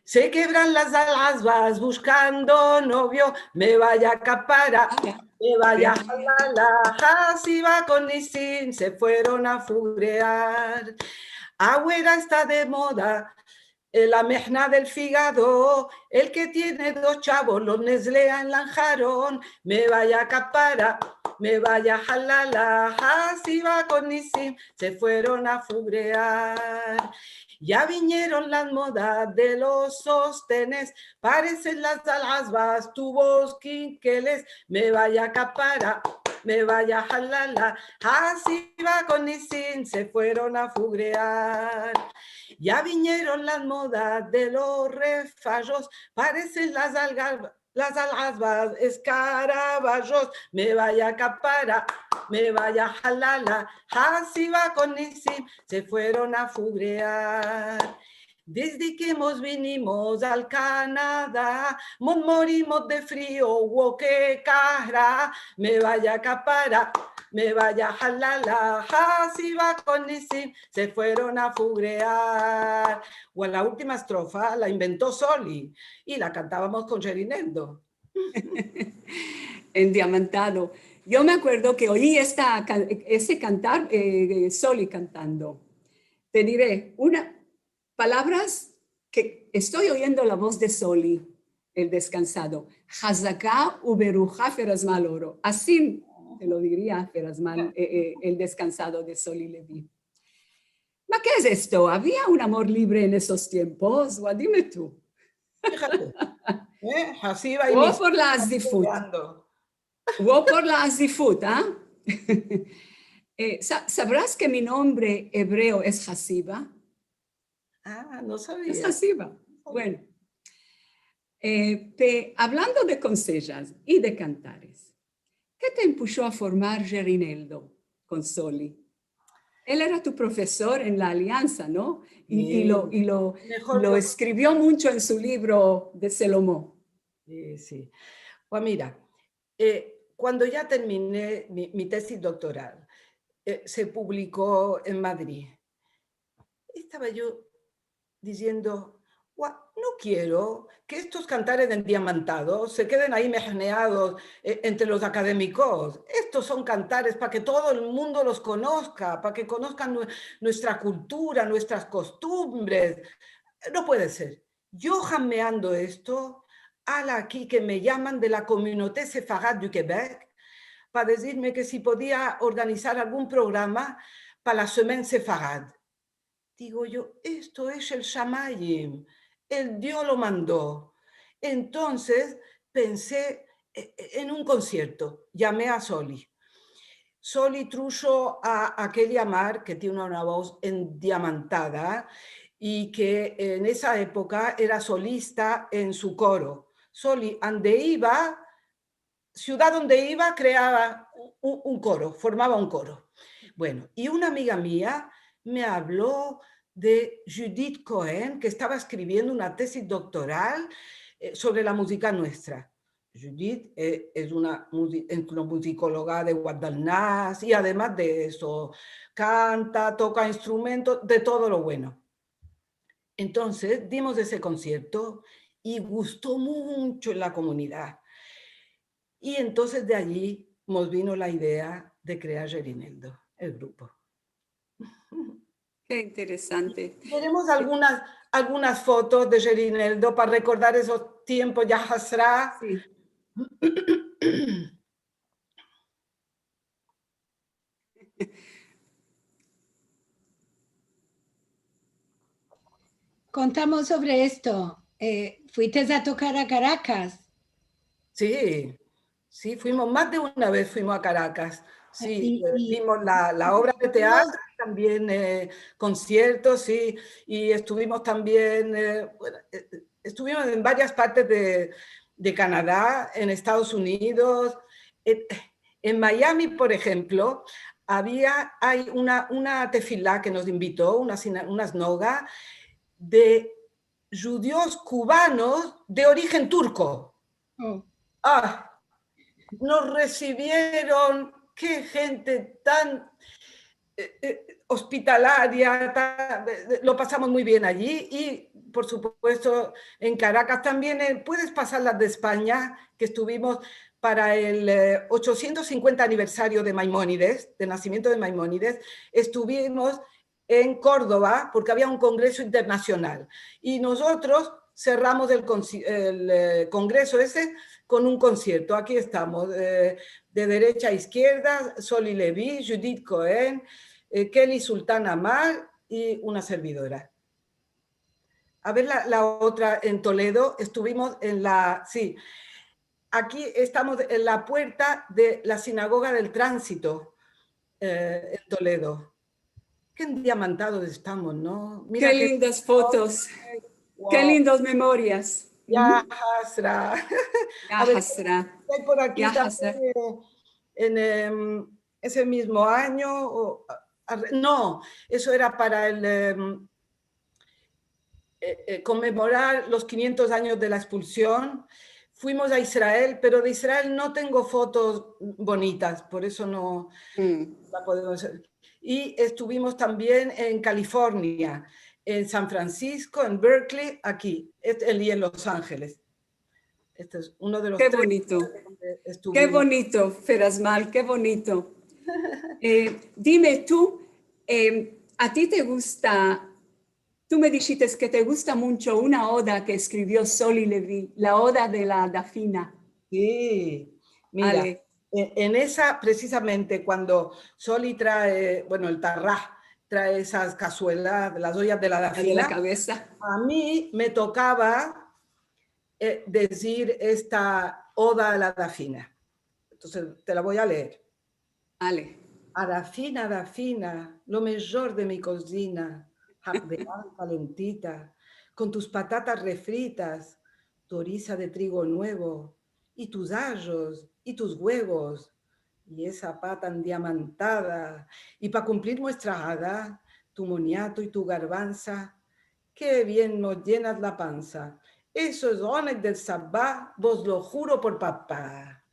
se kevran las alazbas bushkando novio. Me vaya kapara, me vaya halala, hasiba kon nisim se fueron a fugrear. Agora esta de moda, eh, la mehna del figado, el ke tiene dos chavos los nezlea en lanharon. Me vaya kapara, me vaya halala, hasiba kon nisim se fueron a fugrear. Ya vinieron las modas de los sostenes, parecen las alazbas tubos kinkeles. Me vaya kapara, me vaya halala, hasiba kon nisim se fueron a fugrear. Ya vinieron las modas de los refajos, parecen las alga-, las alazbas eskarabajos. Me vaya kapara, me vaya halala, hasiba kon nisim se fueron a fugrear. Desde ke mos vinimos al Kanada, mos morimos de frio, wo ke kahra. Me vaya kapara, me vaya halala, hasiba kon nisim se fueron a fugrear. Bueno, la ultima estrofa la invento Soli i la kantavamos kon Jerineldo. Endiamantado. Yo me akuerdo ke oyi esta kan-, ese kantar, eh, Soli kantando. Te dire una, palavras ke esto oyendo la voz de Soli, el deskansado. Hazaka uberuha ferazmal oro. Asin te lo diria Ferazmal, eh, eh, el deskansado de Soli Levi. Ma ke es esto? Avia un amor livre en esos tiempos? Wa dime tu. Fijate. Eh, hasiba i... Wo por la azifut. Wo por la azifut, a? Eh, sa-, savras ke mi nombre ebreo es Hasiba? A, no savia. Es Hasiba. Bueno. Eh, pe-, avlando de konsejas i de kantares, ke te impusho a formar Jerineldo kon Soli? El era tu profesor en la Aliansa, no? I, i lo, i lo, lo eskrivio muncho en su livro de Selomo. Si, si. Pues mira, eh, kuando ya termine mi, mi tesis doktoral, eh, se publiko en Madrid. Estava yo diziendo, "Gua, no kero ke estos kantares de Endiamantado se keden ayi mehoneados, eh, entre los akademikos. Estos son kantares pa ke todo el mundo los konoska, pa ke konoskan nue-, nuestra kultura, nuestras kostumbres. No puede ser." Yo hameando esto, ala aki ke me yaman de la Communauté Séfarade du Québec pa dizirme ke si podia organizar algun programa pa la Semaine Séfarade. Digo yo, "Esto es el shamayim, el Dio lo mando." Entonses, pensi, eh, eh, en un konsierto, yame a Soli. Soli trusho a, a Kelly Amar, ke tiene una, una voz endiamantada, i ke en esa epoka era solista en su koro. Soli, ande iva, sivdad onde iva, kreava un, un koro, formava un koro. Bueno, i una amiga mia me avlo de Judith Cohen, ke estava eskriviendo una tesis doktoral, eh, sovre la muzika nuestra. Judith, eh, es una muzi-, etnomuzikologa de Guadalnas, i ademas de esto, kanta, toka instrumento, de todo lo bueno. Entonses, dimos ese konsierto i gusto muncho en la komunidad. I entonses de ayi mos vino la idea de krear Jerineldo, el grupo. Ke interesante. Tenemos algunas, algunas fotos de Jerineldo pa rekordar esos tiempos, ya hasra. Si. Kontamos sovre esto. Eh, fuites a tokar a Karakas? Si, si, fuimos mas de una vez, fuimos a Karakas. Si, eh, vimos la, la ovra de teatro, tambien, eh, konsiertos, si, i estuvimos tambien, eh, bueno, eh, estuvimos en varias partes de, de Kanada, en Estados Unidos. En, en Miami, por enshemplo, avia, ay una, una tefila ke mos invito, una sina-, una sinagoga de djudios kubanos de orijen turko. Oh. Ah, mos resivieron, ke djente tan, eh, eh, ospitalaria, ta-, eh, lo pasamos muy bien allí. I, por supuesto, en Karakas tambien, eh, puedes pasar las de Espanya, ke estuvimos para el, eh, ochosientos sinkuenta aniversario de Maimonides, del nasimiento de Maimonides, estuvimos en Kordova, porke avia un kongreso internasional. I mozotros serramos el konsi-, el, eh, kongreso ese kon un konsierto. Aki estamos, eh, de derecha a izkierda, Soli Levy, Judith Cohen, eh, Kelly Sultan Amal i una servidora. A ver, la, la otra en Toledo, estuvimos en la, si, aki estamos en la puerta de la Sinagoga del Transito, eh, en Toledo. Ke endiamantados estamos, no? Mira ke lindas fotos. Wow. Ke lindas memorias. Ya hasra. Ya hasra. A ver, ke ay por aki tambien, eh, en, em, ese mizmo anyo, o, a, a, no, eso era para el, em, eh, eh, konmemorar los kinientos anyos de la ekspulsion. Fuimos a Israel, pero de Israel no tengo fotos bonitas, por eso no la podemos hacer. I estuvimos tambien en Kalifornia, en San Fransisko, en Berkeley, aki, et-, i en Los Angeles. Este es uno de los tres lugares donde estuvimos. Ke bonito, Ferazmal, ke bonito. Eh, dime tu, eh, a ti te gusta Tu me dishites ke te gusta muncho una oda ke eskrivio Soli Levy, la oda de la Dafina. Si, mira, en, en esa, precisamente, kuando Soli trae, bueno, el tarra, trae esas kazuelas, las ollas de la Dafina, a mi me tokava, eh, dizir esta oda a la Dafina. Entonses, te la vo a leer. Ale. A Dafina, Dafina, lo mijor de mi kozina, hak de pan kalentita, kon tus patatas refritas, tu oriza de trigo nuevo, i tus ayos, i tus guevos, i esa pata endiamantada, i pa kumplir muestra ada, tu moniato i tu garbansa, ke bien mos yenas la pansa. Eso es onek del Shabbat, vos lo juro por papa.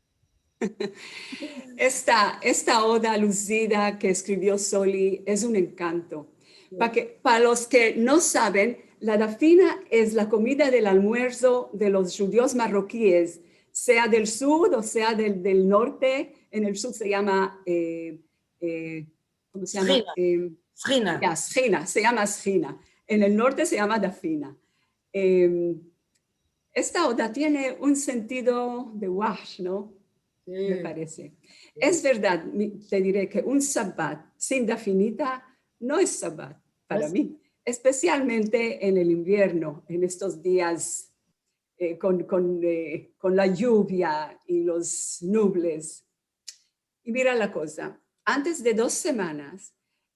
Esta, esta oda luzida ke eskrivio Soli es un enkanto. Pa ke, pa los ke no saven, la dafina es la komida del almuerzo de los djudios marrokies, sea del sud o sea del, del norte. En el sud se yama, eh, eh, komo se yama? Sgina. Eh, sgina. Ya, sgina, se yama sgina. En el norte se yama dafina. Eh, esta oda tiene un sentido de wahsh, no? Si. Me parese. Si. Es verdad, mi, te dire ke un Shabbat sin dafinita no es Shabbat para mi, espesialmente en el invierno, en estos dias, eh, kon, kon, eh, kon la yuvia i los nubles. I mira la koza, antes de dos semanas,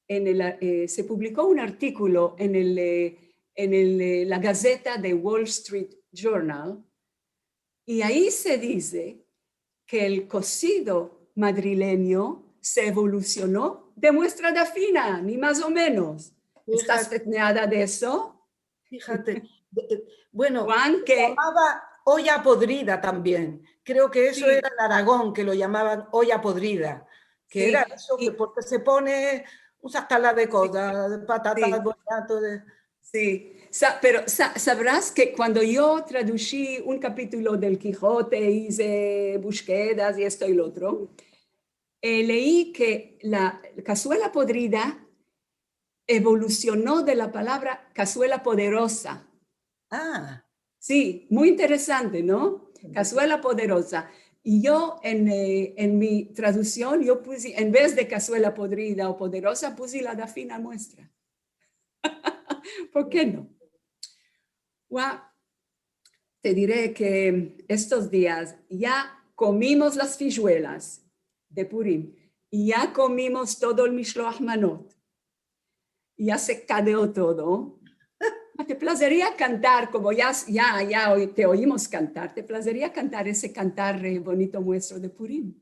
en el, eh, se publiko un artikolo en el, eh, en el, eh, la gazeta de Wall Street Journal, i ayi se dize ke el kosido madrilenyo se evolusiono de muestra dafina, ni mas o menos. Estas fetneada de eso? Fijate, de, eh, bueno, se yamava olla podrida tambien. Kreo ke eso era en Aragon, ke lo yamavan olla podrida, ke era eso ke porke se pone un sastalá de kozas, patatas, boniato, de... Si. Sa-, pero sa-, savras ke kuando yo tradushi un kapitulo del Kijote, ize bushkedas i esto i lo otro, eh, lei ke la kazuela podrida evolusiono de la palavra kazuela poderoza. Ah. Si, muy interesante, no? Kazuela poderoza. I yo en, eh, en mi tradusion, yo pusi, en vez de kazuela podrida o poderoza, pusi la dafina muestra. Por ke no? Wa, te dire ke estos dias ya komimos las fijuelas de Purim i ya komimos todo el mishloach manot. Ya se kadeo todo. Te plazeria kantar, komo ya, ya, ya oy-, te oyimos kantar, te plazeria kantar ese kantar, eh, bonito muestro de Purim?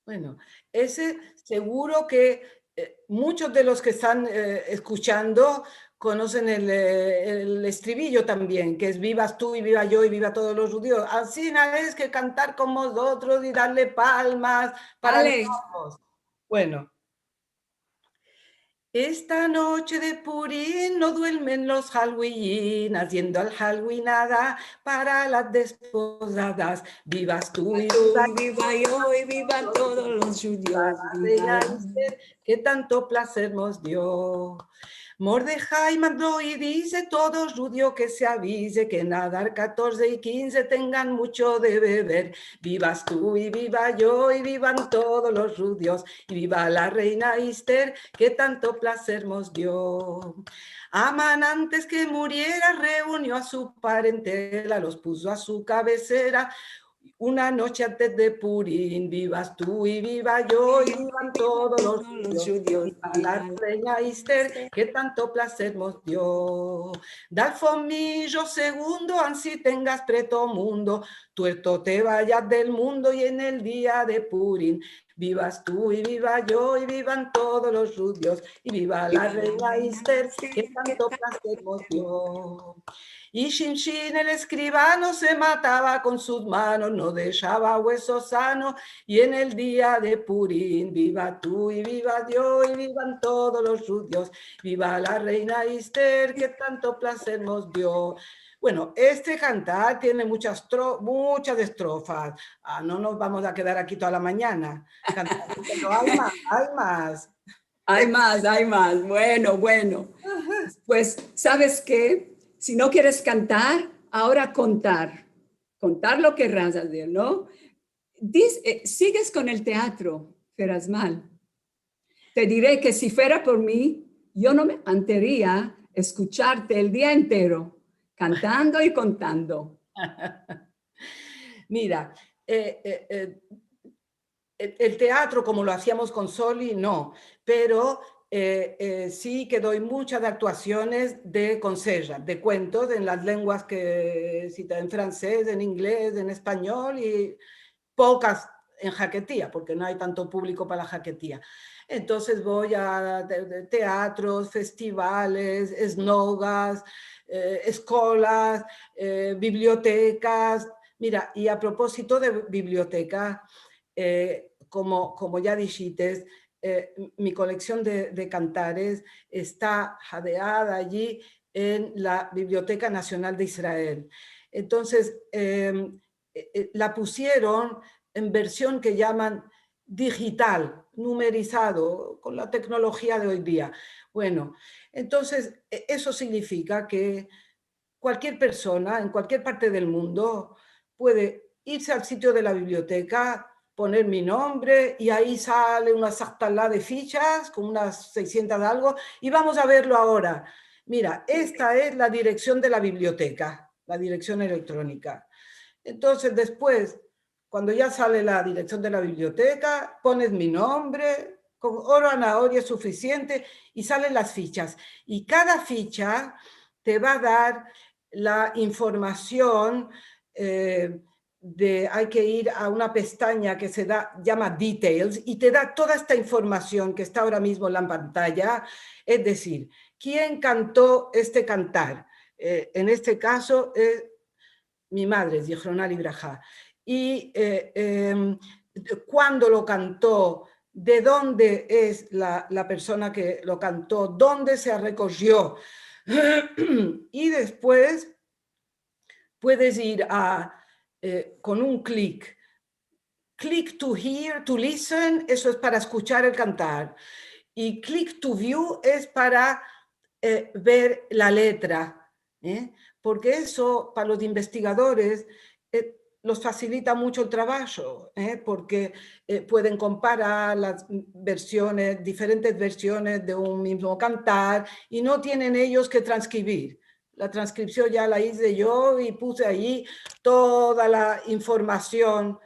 Bueno, ese seguro ke, eh, munchos de los ke estan, eh, eskuchando konosen el, eh, el estribillo tambien, ke es: "Bivas tu i biva yo i biva todos los djudios". Ansina es ke kantar kon vozotros i darle palmas para los ojos. Bueno. Esta noche de Purim no duelmen los halwiyin, aziendo al halwi nada para las despozadas. Bivas tu i biva yo i bivan todos los djudios, biva la reina Ester, ke tanto plazer mos dio. Mordehai mando i dize todo djudio ke se avize ke en Adar katorze i kinze tengan muncho de bever. Bivas tu i biva yo i bivan todos los djudios i biva la reina Ester, ke tanto plazer mos dio. Aman antes ke muriera reunio a su parentela, los puso a su kavesera una noche antes de Purim. Bivas tu i biva yo i bivan todos los djudios i biva la reina Ester, ke tanto plazer mos dio. Dal fomillo segundo, ansi tengas preto mundo, tuerto te vayas del mundo i en el dia de Purim bivas tu i biva yo i bivan todos los djudios i biva la reina Ester, ke tanto plazer mos dio. I Shimshin el eskrivano se matava kon sus manos, no deshava ueso sano, i en el dia de Purim bivas tu i biva yo i bivan todos los djudios, biva la reina Ester, ke tanto plazer mos dio. Bueno, este kantar tiene munchas tro-, munchas estrofas. Ah, no mos vamos a kedar aki toda la manyana kantando, pero ay mas, ay mas. Ay mas, ay mas. Bueno, bueno. Pues, saves ke? Si no keres kantar, agora kontar. Kontar lo kerras azer, no? Dis-, eh, sigues kon el teatro, Ferazmal. Te dire ke si fuera por mi, yo no me anteria eskucharte el dia entero, kantando i kontando. Mira, eh, eh, eh, el, el teatro komo lo aziamos kon Soli, no, pero, eh, eh, si ke doy munchas aktuasiones de konseja, de kuentos en las lenguas ke sita, en fransez, en inglez, en espanyol i pokas en haketia, porke no ay tanto publiko para la haketia. Entonses vo a te-, te-, teatros, festivales, esnogas, eh, eskolas, eh, bibliotekas. Mira, i a proposito de biblioteka, eh, komo, komo ya dishites, eh, mi koleksion de, de kantares esta hadeada ayi en la Biblioteka Nasional de Israel. Entonses, em, eh, eh, la pusieron en version ke yaman dijital, numerizado, kon la teknolojia de oy dia. Bueno, entonses, e-, eso signifika ke kualkier persona, en kualkier parte del mundo, puede irse al sitio de la biblioteka, poner mi nombre, i ayi sale una sartalá de fichas, kon unas seisientas algo, i vamos a verlo agora. Mira, esta es la direksion de la biblioteka, la direksion elektronika. Entonses, despues, kuando ya sale la direksion de la biblioteka, pones mi nombre, kon oro a nahor ya es sufisiente, i salen las fichas. I kada ficha te va a dar la informasion, eh, de, ay ke ir a una pestanya ke se da, yama Details, i te da toda esta informasion ke esta agora mizmo en la pantaya, es dezir, kien kanto este kantar. Eh, en este kaso, eh, mi madre, Zihrona Livraha. I, eh, em, kuando lo kanto, de donde es la, la persona ke lo kanto, donde se rekozio. I despues puedes ir a, eh, kon un klik. Click to hear, to listen, eso es para eskuchar el kantar. I click to view es para, eh, ver la letra, eh? Porke eso, para los investigadores, eh, los fasilita muncho el trabasho, eh? Porke, eh, pueden komparar las versiones, diferentes versiones de un mizmo kantar, i no tienen eyos ke transkribir. la transkripsion ya la ize yo i puse ayi toda la informasion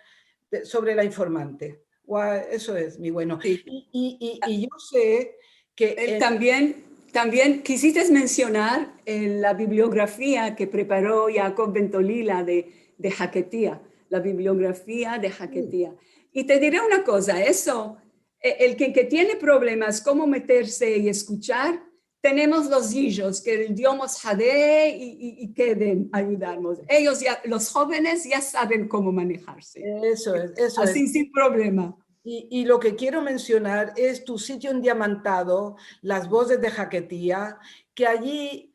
de, sovre la informante. Gua-, eso es, mi bueno. Si. I, i, i, i yo se ke, eh, tambien, tambien kiziste mensionar, eh, la bibliografia ke preparo Yaakov Ben Tolila de, de Haketia, la bibliografia de Haketia. I te dire una koza, eso, eh, el ke, ke tiene problemas komo meterse i eskuchar, tenemos los ijos, ke el Dio mos hadee i, i, i keden ayudarmos. Eyos ya, los jovenes ya saven komo manejarse. Eso es, eso es. Asi, sin problema. I, i lo ke kiero mensionar es tu sitio endiamantado, Las Vozes de Haketia, ke ayi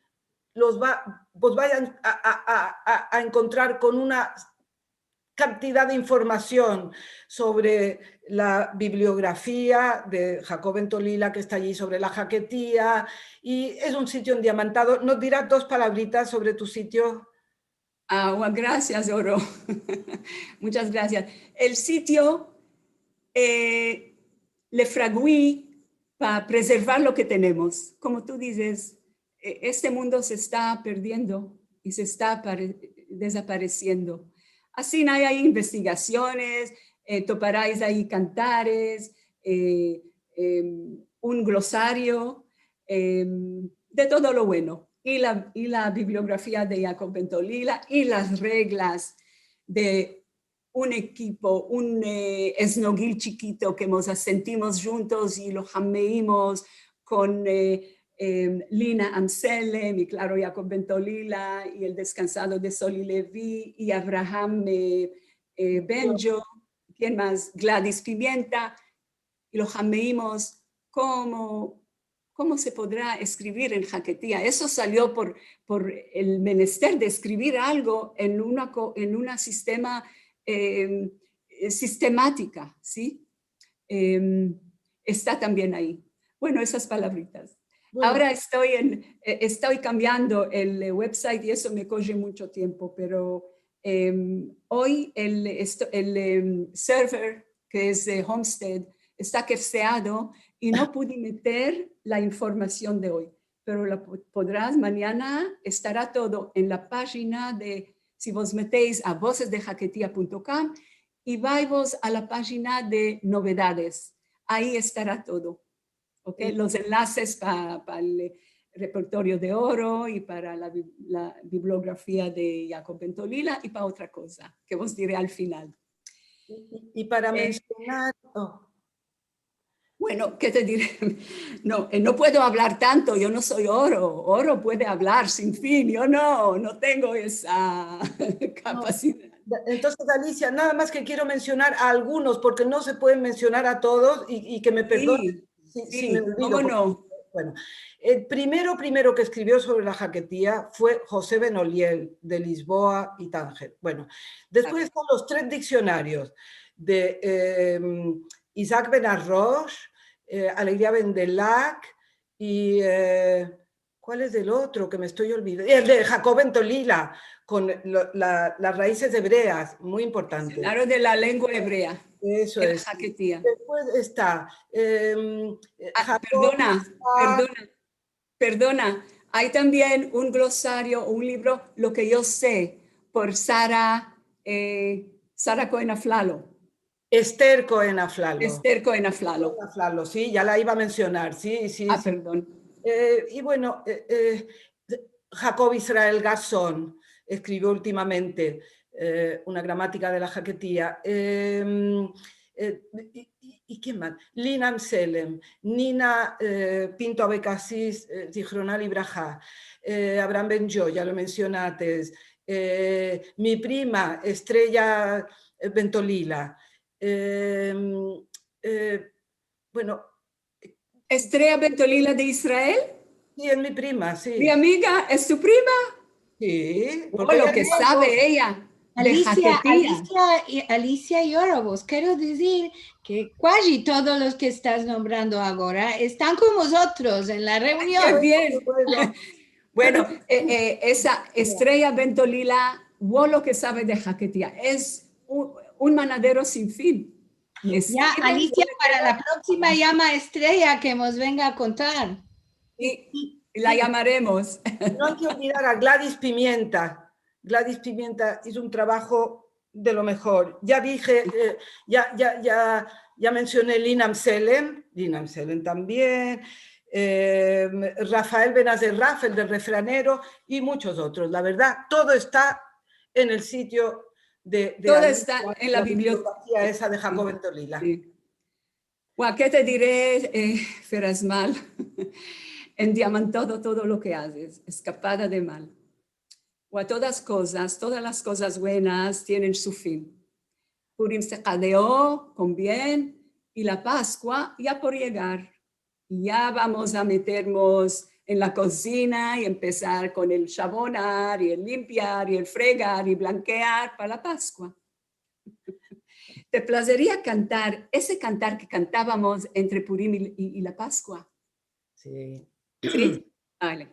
los va, vos vayas a, a, a, a, a enkontrar kon una kantidad de informasion sovre la bibliografia de Yaakov Ben Tolila ke esta ayi, sovre la Haketia, i es un sitio endiamantado. Nos dira dos palavritas sovre tu sitio? Ah, gua-, grasias, Oro. Munchas grasias. El sitio, eh, le fragui pa prezervar lo ke tenemos. Komo tu dizes, eh, este mundo se esta perdiendo i se esta apare-, dezaparesiendo. Asina ay, ay investigasiones, eh, toparais ayi kantares, eh, em, un glosario, em, de todo lo bueno. I la, i la bibliografia de Yaakov Ben Tolila, i las reglas de un ekipo, un, eh, esnogil chikito ke mos asentimos djuntos i lo hameimos kon, eh, em, Lina Amselem, i klaro, Yaakov Ben Tolila, i el deskansado de Soli Levi, i Avraham, eh, eh, Bendjo, ken mas? Gladis Pimienta, i lo hameimos komo, komo se podra eskrivir en Haketia. Eso salio por, por el menester de eskrivir algo en una ko-, en una sistema, em, eh, sistematika, si? Em, esta tambien ayi. Bueno, esas palavritas. Bueno. Agora esto en, eh, esto kambiando el, eh, website i eso me koje muncho tiempo, pero, em, oy el, esto, el, em, server ke es de Homestead, esta kefseado i no pudi meter la informasion de oy, pero la po-, podras, manyana estara todo en la pajina de, si vos meteis a voces de haketia punto com i vaivos a la pajina de novedades, ayi estara todo. Ok? Los enlases pa, pa el repertorio de Oro i para la bi-, la bibliografia de Yaakov Ben Tolila i pa otra koza ke vos dire al final. I, i, i para mensionar, oh. Bueno, ke te dire? No, eh, no puedo avlar tanto, yo no so Oro. Oro puede avlar sin fin, yo no, no tengo esa kapasidad. Entonses, Alicia, nada mas ke kiero mensionar a algunos, porke no se pueden mensionar a todos, i, i ke me perdone si, si me olvido, komo no? Bueno, el primero, primero ke eskrivio sovre la haketia fue José Ben Oliel, de Lisboa i Tanger. Bueno, despues estan los tres diksionarios de, em, Isaac Ben Arrosh, eh, Alegria Ben Delak i, eh, kual es el otro ke me esto olvidando? El de Yaakov Ben Tolila, kon lo, la, las raizes ebreas, muy importante. Diksionaro de la lengua ebrea. Eso es. Haketia. Despues esta, em, eh, ah, Jacob, perdona, perdona, perdona. Ay tambien un glosario, un livro, Lo ke yo se, por Sara, eh, Sara Cohen Aflalo. Esther Cohen Aflalo. Esther Cohen Aflalo. Cohen Aflalo, si, ya la iva a mensionar, si, si. Ah, si. Perdon. Eh, i bueno, eh, eh, Jacob Israel Garzón eskrivio ultimamente, eh, una gramatika de la haketia. Em, eh, i, i, i ken mas? Lina Amselem, Nina, eh, Pinto Abekasis, eh, zihrona livraha, eh, Avraham Bendjo, ya lo mensionates, eh, mi prima Estrella, eh, Ben Tolila, em, eh, bueno. Estrella Ben Tolila de Israel? Si, es mi prima, si. Mi amiga, es tu prima? Si, porke lo ke save eya de haketia. Alicia, Alicia i, Alicia i Oro, vos kero dizir ke kuaji todos los ke estas nombrando agora estan kon mozotros en la reunion. Ke bien. Bueno, eh, eh, esa Estrella Ben Tolila, wo lo ke save de haketia. Es un, un manadero sin fin. Ya, Alicia, para la proksima yama a Estrella ke mos venga a kontar. I, i, La yamaremos. No ay ke olvidar a Gladys Pimienta. Gladys Pimienta izo un travajo de lo mejor. Ya dije, eh, ya, ya, ya, ya mensioné Lina Amselem, Lina Amselem tambien, eh, Rafael Benazer Raf, el del refranero, i muchos otros. La verdad, todo esta en el sitio de, de Todo esta en la biblioteka esa de Jacob Bentolila. Si. Wa, ke te dire, eh, Ferazmal? Endiamantado todo lo ke azes, eskapada de mal. Wa, todas kozas, todas las kozas buenas tienen su fin. Purim se kadeo kon bien i la Paskua ya por yegar. Ya vamos a metermos en la kozina i empesar kon el shavonar i el limpiar i el fregar i blankear pa la Paskua. Te plazeria kantar ese kantar ke kantavamos entre Purim i, i, i la Paskua? Si. Si. Vale.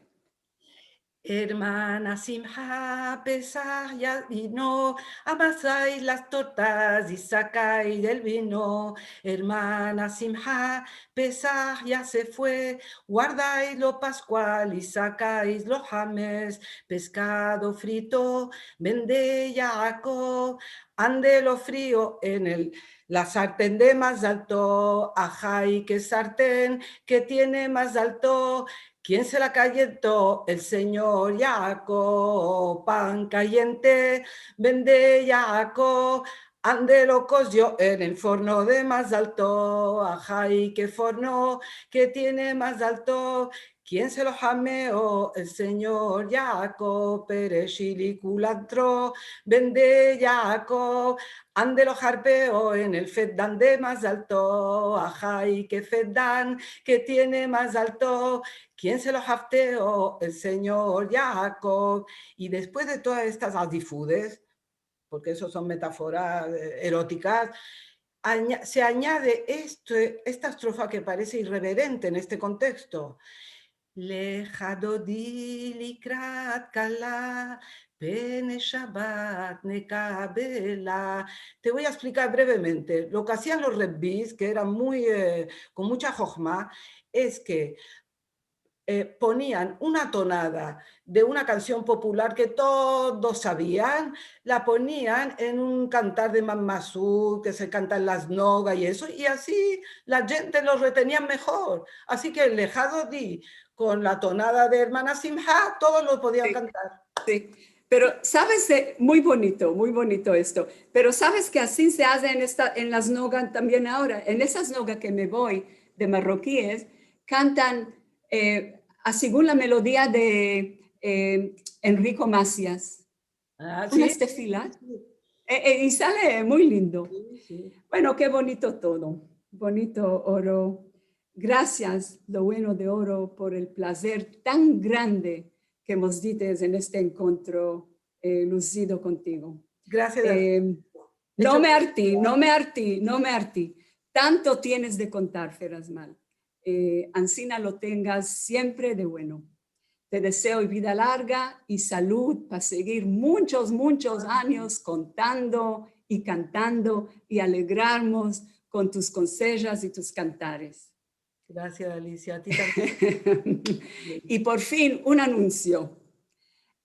Ermana Simha, Pesah ya vino, amasais las tortas i sakais el vino. Ermana Simha, Pesah ya se fue, guardais lo paskual i sakais lo hametz, peskado frito, vende Yaakov, ande lo frio en el, la sarten de mazalto, ajay ke sarten ke tiene mazalto, kien se la kayento? El Senyor Yaakov. Pan kayente vende Yaakov, ande lo kozio en el forno de mazalto, ajay ke forno ke tiene mazalto, kien se lo hameo? El Senyor Yaakov. Pereshil i kulantro vende Yaakov, ande lo harpeo en el fedan de mazalto, ajay ke fedan ke tiene mazalto, kien se lo hafteo? El Senyor Yaakov. I despues de todas estas adifudes, porke esos son metaforas, eh, erotikas, aña-, se anyade este, esta estrofa ke parese irreverente en este konteksto. Lecha dodi likrat kala, pene Shabat nekabela. Te vo a esplicar brevemente. Lo ke azian los rebbis, ke eran muy, eh, kon mucha hohma, es ke eh, ponian una tonada de una kansion popular ke todos savian, la ponian en un kantar de Mamazut, ke se kanta en las noga i eso, i ansi la djente lo retenia mehor. Ansi ke Lecha dodi kon la tonada de Ermana Simha, todos lo podian kantar. Si. Pero, saves, eh, muy bonito, muy bonito esto. Pero saves ke ansi se aze en esta, en las noga tambien agora. En esas noga ke me vo de marrokies, kantan, eh, a segun la melodia de, eh, Enrico Macias. Ah, si. Unas tefilas. Si. Eh, eh, i sale muy lindo. Si, si. Bueno, ke bonito todo. Bonito, Oro. Grasias, lo bueno de Oro, por el plazer tan grande ke mos dites en este enkontro, eh, luzido kontigo. Grasias. Eh, no me arti, no me arti, no me arti. Tanto tienes de kontar, Ferazmal. Eh, ansina lo tengas siempre de bueno. Te dezeo vida larga i salud pa segir munchos, munchos anyos kontando i kantando i alegrarmos kon tus konsejas i tus kantares. Grasias, Alicia. A ti tambien. I por fin, un anunsio.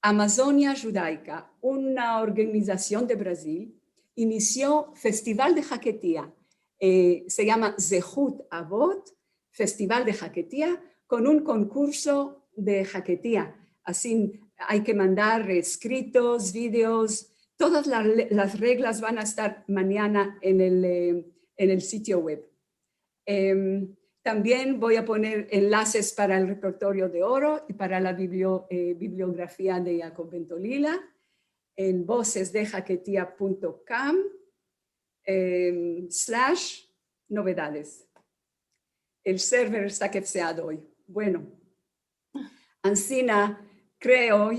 Amazonia Djudaika, una organizasion de Brazil, inisio Festival de Haketia. Eh, se yama Zehut Avot, Festival de Haketia, kon un konkurso de haketia. Ansi ay ke mandar eskritos, videos, todas la, las reglas van a estar manyana en el, eh, en el sitio web. Em, tambien vo a poner enlases para el repertorio de Oro i para la biblio-, eh, bibliografia de Yaakov Bentolila en vozes de haketia punto com, em, slash novedades. El server esta kefseado oy. Bueno, ansina kreo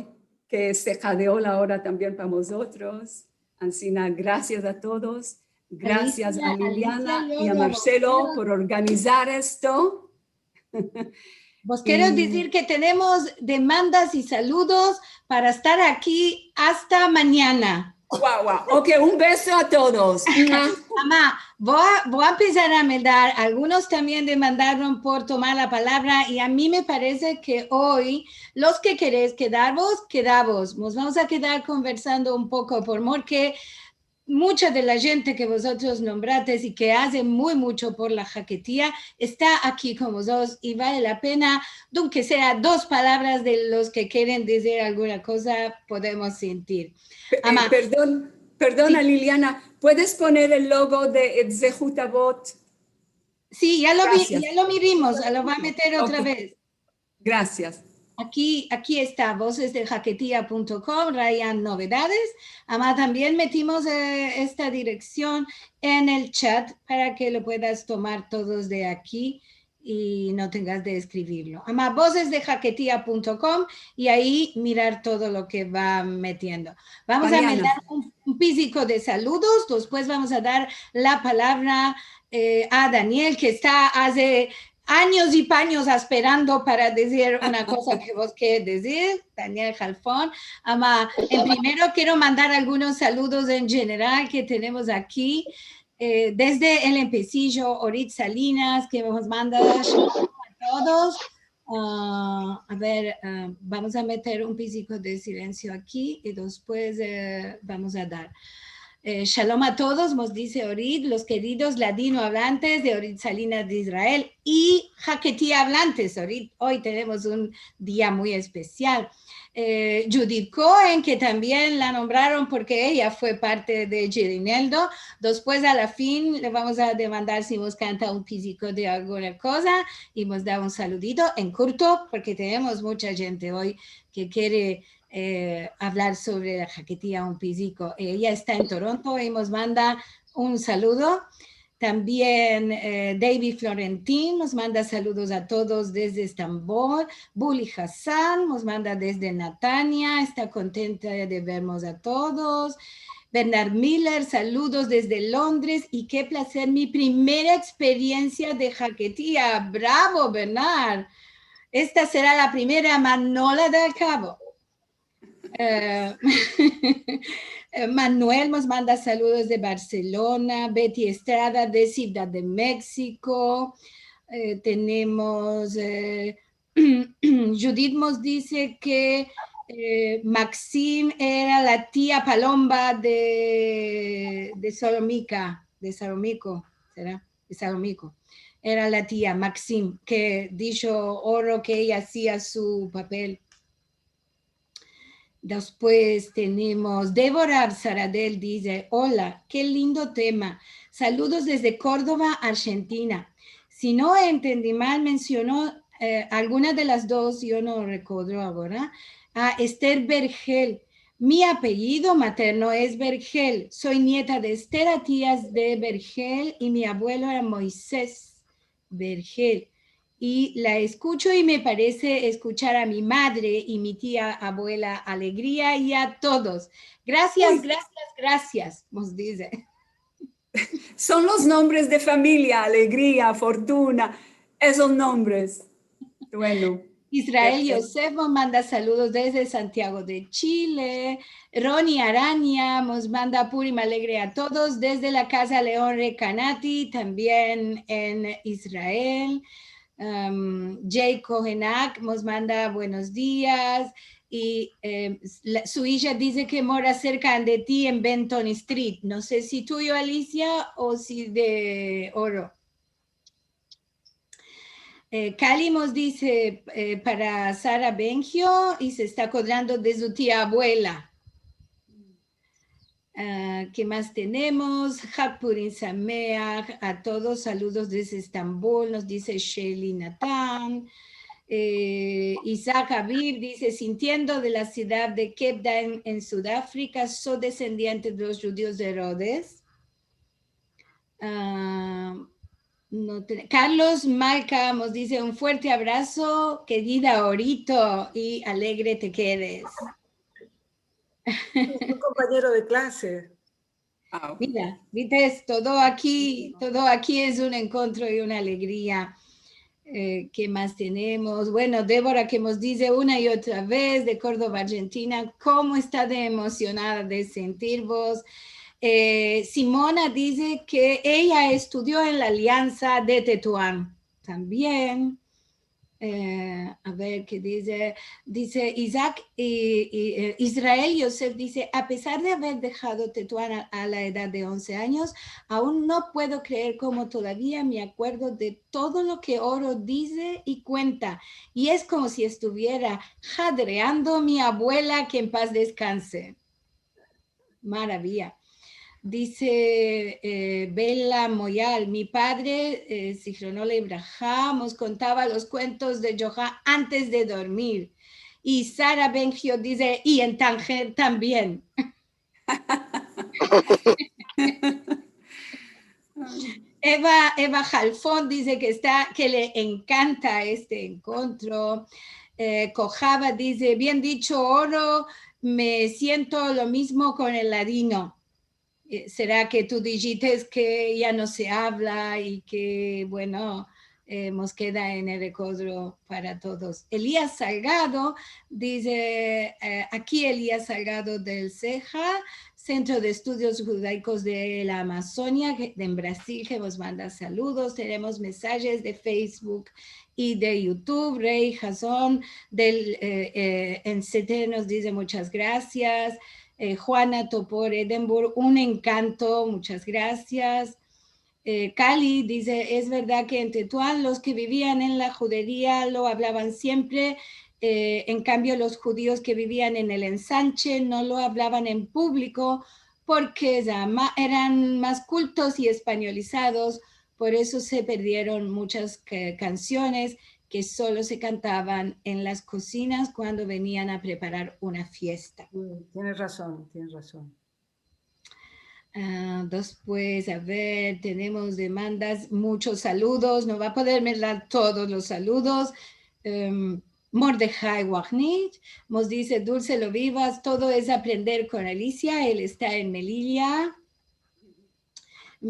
ke se kadeo la ora tambien pa mozotros. Ansina, grasias a todos. Grasias a Liliana i a Marcelo por organizar esto. Vos kero dizir ke tenemos demandas i saludos para estar aki asta manyana. Wow, wow. Ok, un beso a todos. Ama, vo a, vo a empesar a mandar, algunos tambien demandaron por tomar la palavra, i a mi me parese ke oy, los ke keresh kedarvos, kedavos. Mos vamos a kedar konversando un poko, porke mucha de la djente ke vozotros nombrates i ke aze muy mucho por la haketia, esta aki kon vozotros i vale la pena, dunke sea dos palavras de los ke keren dizir alguna koza, podemos sentir. Pe-, eh, ama, perdon, perdona, si. Liliana, puedes poner el logo de, eh, Zehut Avot? Si, ya lo vi, gracias. Ya lo mirimos, lo vo a meter otra vez. Gracias. Aki, aki esta, voces de haketia punto com, raya novedades. Ama, tambien metimos, eh, esta direksion en el chat para ke lo puedas tomar todos de aki i no tengas de eskrivirlo. Ama, voces de haketia punto com i ayi mirar todo lo ke va metiendo. Vamos a mandar un, un piziko de saludos, despues vamos a dar la palavra, eh, a Daniel, ke esta aze anyos i panyos asperando para dizir una koza ke vos keres dizir, Daniel Halfon. Ama, en primero kero mandar algunos saludos en jeneral ke tenemos aki. Eh, dezde el Empesijo, Orit Salinas, ke mos manda shalom a todos. Ah, a ver, ah, vamos a meter un piziko de silensio aki i despues, eh, vamos a dar. Eh, shalom a todos, mos dize Orit, los keridos ladino avlantes de Orit Salinas de Israel i haketia avlantes, Orit, oy tenemos un dia muy espesial. Eh, Judith Cohen, ke tambien la nombraron porke eya fue parte de Girineldo. Despues, a la fin, le vamos a demandar si mos kanta un piziko de alguna koza i mos da un saludito en kurto, porke tenemos mucha djente oy ke kere, eh, avlar sovre la haketia un piziko. Eya esta en Toronto i mos manda un saludo. Tambien, eh, David Florentin mos manda saludos a todos dezde Estambol. Buli Hassan mos manda dezde Natania, esta kontenta de vermos a todos. Bernard Miller, saludos dezde Londres i ke plazer, mi primera eksperiensia de haketia. Bravo, Bernard. Esta sera la primera, ma no la de al kavo. Eh, eh, Manuel mos manda saludos de Barselona, Betty Estrada de Sivdad de Meksiko. Eh, tenemos, eh, Judith mos dize ke, eh, Maxim era la tia Palomba de, de Salomika, de Salomiko, sera? De Salomiko. Era la tia Maxim, ke disho Oro ke eya azia su papel. Despues tenemos Débora Saradel, dize: "Ola, ke lindo tema. Saludos dezde Kordova, Arjentina." Si no entendi mal, mensiono, eh, alguna de las dos, yo no rekodro agora, a Ester Bergel. Mi apellido materno es Bergel. Soy nieta de Ester Atias de Bergel i mi abuelo era Moisés Bergel. I la eskucho i me parese eskuchar a mi madre i mi tia abuela Alegria i a todos. Gracias, gracias, gracias, mos dize. Son los nombres de famiya, Alegria, Fortuna, esos nombres. Bueno. Israel Yosef mos manda saludos dezde Santiago de Chile. Roni Aranya mos manda Purim alegre a todos dezde la Kaza Leon Recanati, tambien en Israel. Em, Jay Kohenak mos manda buenos dias. I, em, la, su ija dize ke mora serka de ti en Benton Street. No se si tuyo, Alicia, o si de Oro. Eh, Kali mos dize, eh, para Sara Bengio i se esta akodrando de su tia abuela. Ah, ke mas tenemos? Hag Purim Sameach a todos, saludos dezde Estambol, mos dize Shelly Natan. Eh, Isaac Aviv dize: "Sintiendo de la sivdad de Cape Town en Sudafrika, so desendiente de los djudios de Rodes." Ah, no te-, Carlos Malca mos dize: "Un fuerte abraso, kerida Orito, i alegre te kedes." Un kompanyero de klase. Wow. Mira, vites, todo aki, todo aki es un enkontro i una alegria. Eh, ke mas tenemos? Bueno, Débora ke mos dize una i otra vez de Kordoba, Arjentina, komo esta de emosionada de sentirvos. Eh, Simona dize ke eya estudio en la Aliansa de Tetuan tambien. Eh, a ver ke dize. Dize Isaac, i, i, eh, Israel Yosef dize: "A pesar de aver dejado Tetuan a, a la edad de onse anyos, aun no puedo kreer komo todavia me akuerdo de todo lo ke Oro dize i kuenta, i es komo si estuviera hadreando mi abuela, ke en paz deskanse". Maraviya. Dize, eh, Bela Moyal: "Mi padre, eh, zihrono livraha, mos kontava los kuentos de Djoha antes de dormir". I Sara Bengio dize: "I en Tanger tambien". Eva, Eva Halfon dize ke esta, ke le enkanta este enkontro. Eh, Kojava dize: "Bien dicho, Oro, me siento lo mizmo kon el ladino". Eh, sera ke tu dijites ke ya no se avla i ke, bueno, eh, mos keda en el rekodro para todos. Elias Salgado dize, eh, aki Elias Salgado del Seha, Centro de Estudios Judaicos de la Amazonia, ke, en Brasil, ke mos manda saludos. Tenemos mesajes de Facebook i de YouTube. Rey Jason del, eh, eh, en C T nos dize muchas grasias. Eh, Juana Topor Edinburgh, un enkanto, muchas grasias. Eh, Kali dize: "Es verdad ke en Tetuan los ke bivian en la juderia lo avlavan siempre, eh, en kambio los djudios ke bivian en el Ensanche no lo avlavan en publiko porke zama-, eran mas kultos i espanyolizados, por ezo se perdieron muchas ke-, kansiones ke solo se kantavan en las kozinas kuando venian a preparar una fiesta". Mm, tienes razon, tienes razon. Ah, despues, a ver, tenemos demandas, muchos saludos, no va a poder mandar todos los saludos. Em, Mordejai Wahnich mos dize: "Dulce Lovivas, todo es aprender kon Alicia, el esta en Melilla".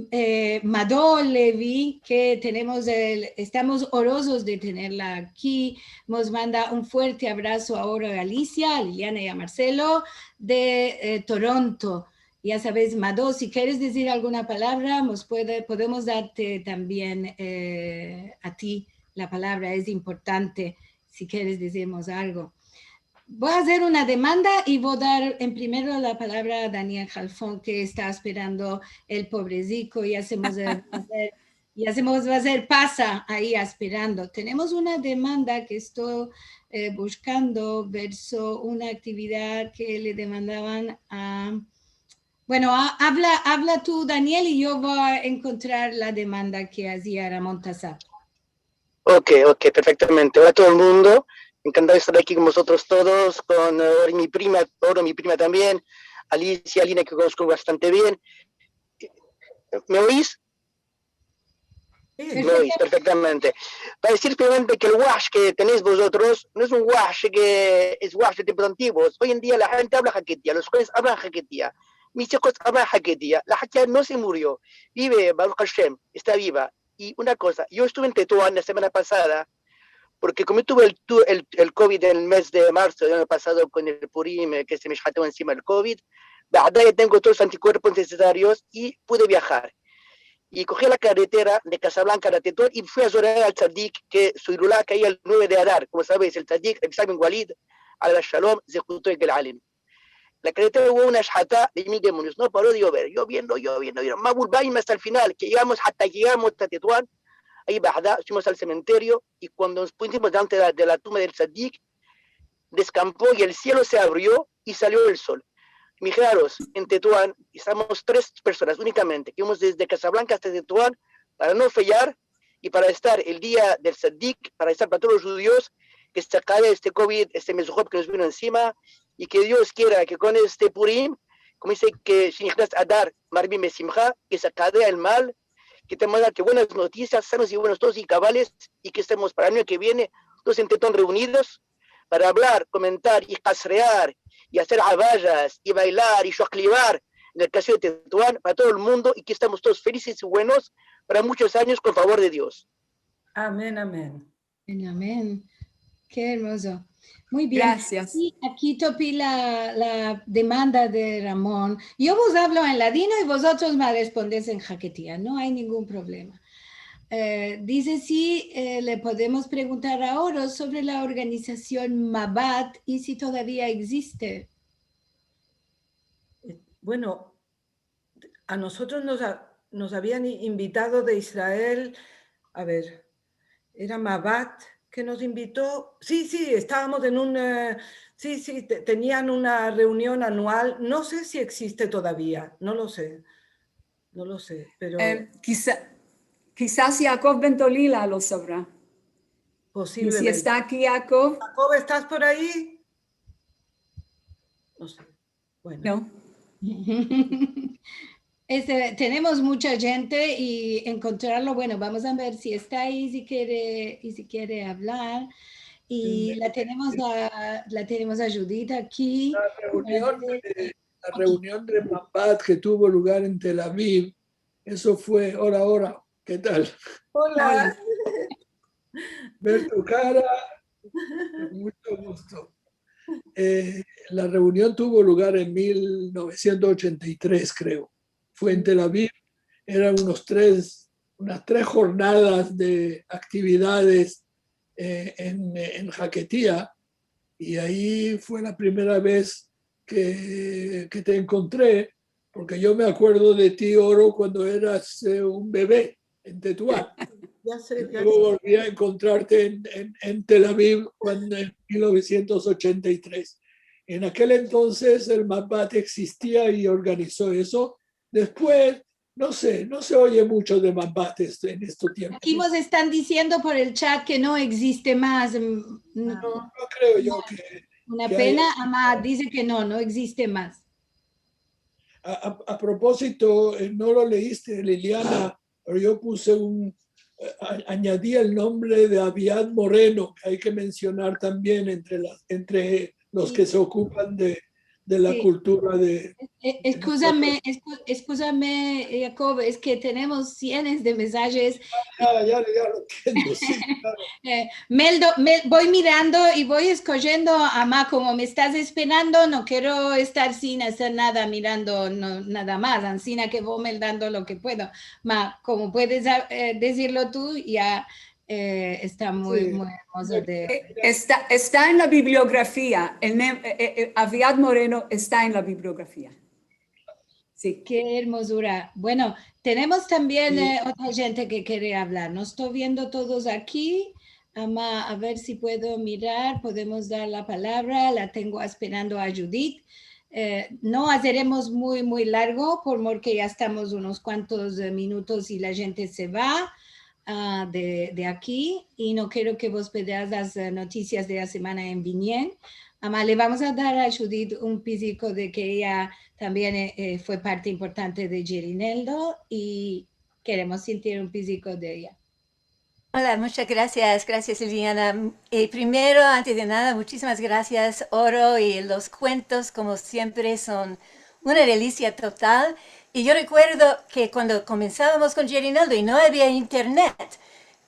Eh, Mado Levi, ke tenemos el, estamos orozos de tenerla aki, mos manda un fuerte abraso a Oro, a Alicia, a Liliana i a Marcelo de, eh, Toronto. Ya saves, Mado, si keres dizir alguna palavra, mos puede, podemos darte tambien, eh, a ti la palavra, es importante si keres dizirmos algo. Vo a azer una demanda i vo a dar en primero la palavra a Daniel Halfon, ke esta asperando el pobreziko, ya se mos va a azer, ya se mos va a azer pasa ayi asperando. Tenemos una demanda ke esto, eh, bushkando, verso una aktividad ke le demandavan a, bueno, a, avla, avla tu, Daniel, i yo vo a enkontrar la demanda ke azia Ramon Tasa. Ok, ok, perfektamente. Ola a todo el mundo. Enkantado de estar aki kon vozotros todos, kon, eh, Oro, mi prima, Oro, mi prima tambien, Alicia, Lina, ke konosko bastante bien. Me ois? Si, si. Me ois perfektamente. Para dizir primeramente ke el wahsh ke tenesh vozotros no es un wahsh ke es wahsh de tiempos antiguos. Oy en dia la djente avla haketia, los jovenes avlan haketia. Mis ijos avlan haketia. La haketia no se murio. Vive, Baruch Hashem, esta viva. I una koza, yo estuve en Tetuan la semana pasada, porke komo tuve el, tu-, el, el kovid en el mez de marso del ano pasado kon el Purim, eh, ke se me shateó ensima el kovid, bardad ya tengo todos los antikuerpos nesesarios i pude viajar. I kohi la karetera de Kasablanka a Tetuan i fui a zorar al tzadik, ke su ilula kaía el nueve de Adar, komo saves, el tzadik Rabbi Yitzhak ben Walid, alav shalom, zehuto tegel alenu. La karetera uvo una shahata de mil demonios. No paro de yover, yoviendo, yoviendo, yoviendo. Mavul baim asta el final, ke yegamos, hasta ke yegamos a Tetuan. Ayi bardad, fuimos al sementerio i kuando mos pusimos delante de la, de la tumba del tzadik, deskampo i el sielo se avrio i salio el sol. Imajinaros, en Tetuan estamos tres personas unikamente, ke vimos desde Kasablanka asta Tetuan para no fayar i para estar el dia del tzadik, para estar para todos los djudios, ke se akabe este kovid, este mez hov ke mos vino ensima, i ke Dios kiera ke kon este Purim, komo dize ke shenichnas Adar marvin besimha, ke se akabe el mal, ke tengamos ke buenas notisias, sanos i buenos todos i kavales, i ke estemos para el anyo ke viene todos en Tetuan reunidos, para avlar, komentar i kasrear i azer avayas i bailar i shoklivar en el kastiyo de Tetuan para todo el mundo i ke estemos todos felizes i buenos para munchos anyos kon el favor de Dios. Amen, amen. Amen, amen. Ke ermozo. Muy bien. Grazias. I aki topi la, la demanda de Ramon. Yo vos avlo en ladino i vozotros me respondez en haketia. No ay ningun problema. Eh, dize si, eh, le podemos preguntar a Oro sovre la organizasion Mabat i si todavia egziste. Bueno, a nosotros nos ha-, nos habían i-, invitado de Israel, a ver, era Mabat que nos invitó. Sí, sí, estábamos en un, eh, sí, sí, te-, tenían una reunión anual. No sé si existe todavía, no lo sé, no lo sé, pero Eh, kiza-, kizas Yaakov ben Tolila lo savra. Posiblemente. Si esta aki, Yaakov. Yaakov, ¿estás por ahí? No sé. Bueno. No. Este, tenemos mucha djente i enkontrarlo, bueno, vamos a ver si esta ayi, si kere, i si kere avlar. I la tenemos a, la tenemos a Judith aki. La reunion de, la reunion de Mabat ke tuvo lugar en Tel Aviv, eso fue, ora, ora, ke tal? Ola. Ola. Ver tu kara, mucho gusto. Eh, la reunion tuvo lugar en mil novesientos ochenta i tres, kreo. Fue en Tel Aviv, eran unos tres, unas tres jornadas de aktividades, eh, en, en Haketia, i ayi fue la primera vez ke, ke te enkontre, porke yo me akuerdo de ti, Oro, kuando eras, eh, un bebe en Tetuan. Ya se, ya se. I luego volvi a enkontrarte en, en, en Tel Aviv kuando, en mil novesientos ochenta i tres. En akel entonses el Mabat egzistia i organizo eso. Despues, no se, no se oye mucho de Mabat en estos tiempos. Aki mos estan diziendo por el chat ke no egziste mas. Mm, no. No, no kreo yo ke, ke aya. Una pena, ama dize ke no, no egziste mas. A, a, a propozito, eh, no lo leiste, Liliana, pero yo puse un, eh, a-, anyadi el nombre de Aviad Moreno, ke ay ke mensionar tambien entre las, entre los ke se okupan de, de la kultura de, de... E-, e-, eskuzame, esku-, eskuzame, Yaakov, es ke tenemos sienes de mensajes. Ya, ya, ya lo entiendo, si, klaro. Eh, meldo, me, vo mirando i vo eskojiendo, ama, komo me estas esperando, no kero estar sin azer nada mirando, no, nada mas, ansina ke vo meldando lo ke puedo. Ma, komo puedes, eh, dizirlo tu, ya, eh, esta muy, si, muy ermozo de... Eh, esta, esta en la bibliografia, el mem-, eh, eh, eh, Aviad Moreno esta en la bibliografia. Si. Ke ermozura. Bueno, tenemos tambien, si, eh, otra djente ke kere avlar. No esto viendo todos aki. Ama, a ver si puedo mirar, podemos dar la palavra. La tengo esperando a Judith. Eh, no azeremos muy, muy largo, por mor ke ya estamos unos kuantos, eh, minutos i la djente se va, ah, de, de aki, i no kero ke vos perdas las, eh, notisias de la semana en vinien. Ama, le vamos a dar a Judith un piziko de ke eya tambien, eh, eh, fue parte importante de Djerineldo i keremos sintir un piziko de eya. Ola, munchas grasias, grasias, Liliana. Eh, primero, antes de nada, munchisimas grasias, Oro, i los kuentos, komo siempre, son una delisia total. I yo rekuerdo ke kuando komensavamos kon Djerineldo i no avia internet,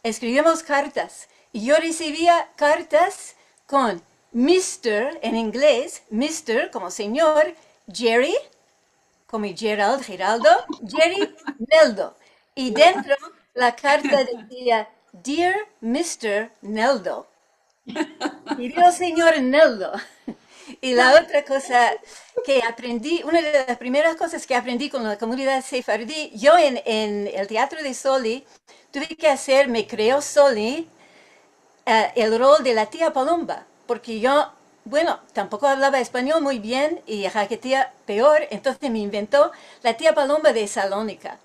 eskriviamos kartas. I yo resivia kartas kon mister en inglez, mister komo sinyor, Djeri, komo Gerald, Geraldo, Djerineldo. I dentro la karta dizia, "Dear mister Neldo." Kerido sinyor Neldo. I la otra koza ke aprendi, una de las primeras kozas ke aprendi kon la komunidad sefardi, yo en, en el teatro de Soli, tuve ke azer, me kreo Soli, eh, el rol de la tia Palomba, porke yo, bueno, tampoko avlava espanyol muy bien i haketia peor, entonses me invento la tia Palomba de Salonika.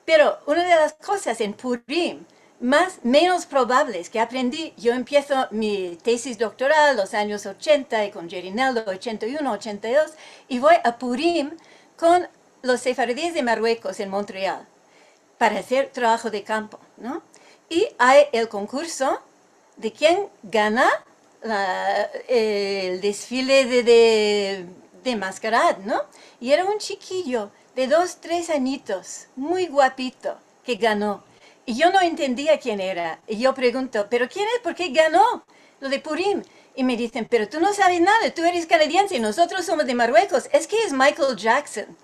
Pero una de las kozas en Purim mas, menos provables ke aprendi, yo empieso mi tesis doktoral los anyos ochenta i kon Djerineldo, ochenta i uno, ochenta i dos, i vo a Purim kon los sefaradis de Marruekos en Montreal para azer travajo de kampo, no? I ay el konkurso de ken gana la, el desfile de, de, de maskarad, no? I era un chikiyo de dos, tres anyitos, muy guapito, ke gano. I yo no entendia ken era. I yo pregunto, "Pero ken es? Porke gano lo de Purim." I me dizen, "Pero tu no saves nada, tu eres kanadiense i mozotros somos de Marruekos. Es ke es Michael Jackson."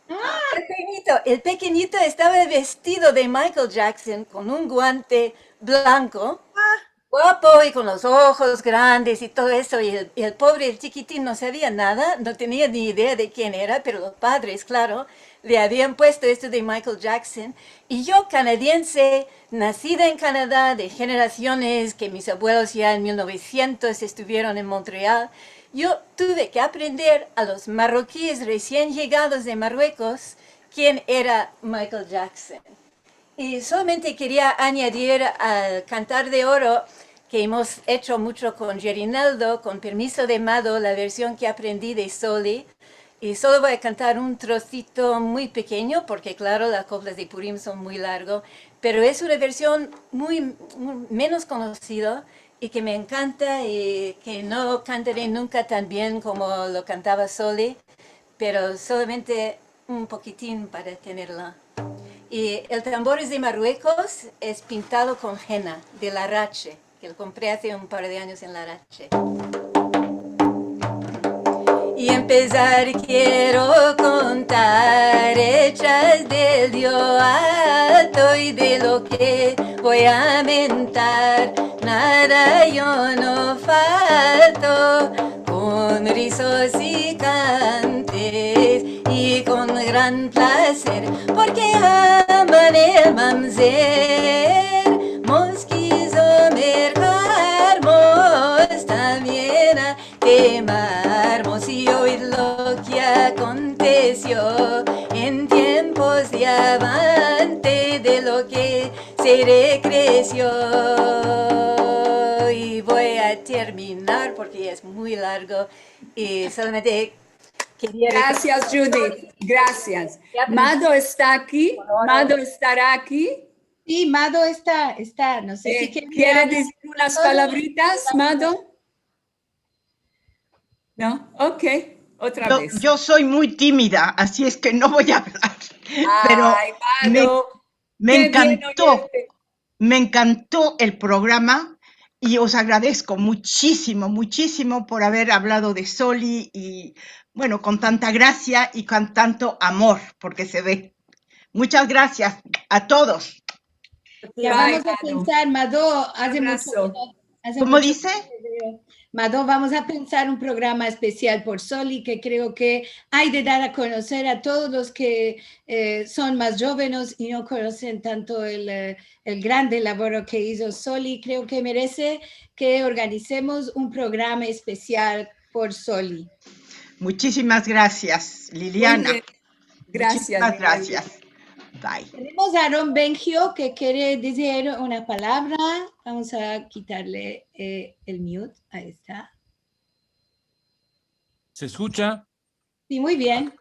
El pekenyito, el pekenyito estava vestido de Michael Jackson kon un guante blanko, guapo i kon los ojos grandes i todo esto, i el, i el povre, el chikitin, no savia nada, no tenia ni idea de ken era, pero los padres, klaro, le avian puesto esto de Michael Jackson. I yo, kanadiense, nasida en Kanada, de jenerasiones ke mis abuelos ya en mil novesientos estuvieron en Montreal, yo tuve ke aprender a los marrokies resien yegados de Marruekos ken era Michael Jackson. I solamente keria anyadir al Kantar de Oro, ke emos echo muncho kon Gerinaldo, kon permiso de Mado, la version ke aprendi de Soli. I solo vo a kantar un trosito muy pekenyo, porke, klaro, las koplas de Purim son muy largo, pero es una version muy, muy menos konosido i ke me enkanta i ke no kantare nunka tan bien komo lo kantava Soli, pero solamente un pokitin para tenerla. I el tambor es de Marruekos, es pintado kon hena, de Larache, ke lo kompre aze un par de anyos en Larache. I empesar kero kontar echas del Dio alto i de lo ke vo a mentar, nada yo no falto, kon rizos i kantes i kon gran plazer, porke aman el mamzer, mos kizo merkar, mos tambien a kemar, mos i oir lo ke akontesio en tiempos de avante, de lo ke se rekresio. I vo a terminar porke es muy largo i solamente keria Grasias, Judith. Grasias. Mado esta aki? Mado estará aki? Si, Mado esta, esta. No se si kere dizir unas palavritas, Mado. No? Ok, otra vez. Yo, yo soy muy tímida, asi es ke no vo a avlar. Pero me, me enkanto. Me enkanto el programa i os agradezko muchisimo, muchisimo por aver avlado de Soli i, bueno, kon tanta grasia i kon tanto amor, porke se ve. Muchas gracias a todos. Ya vamos a pensar, Mado, aze mucho ke no, aze mucho ke no te veo. Mado, vamos a pensar un programa espesial por Soli, ke kreo ke ay de dar a konoser a todos los ke, eh, son mas djovenes i no konosen tanto el, eh, el grande lavoro ke izo Soli. Kreo ke merese ke organizemos un programa espesial por Soli. Muchisimas grasias, Liliana. Muy bien. Grasias, Liliana. Muchisimas grasias. Bye. Tenemos a Aaron Bengio ke kere dizir una palavra. Vamos a kitarle, eh, el mute. Ayi esta. ¿Se escucha? Si, muy bien.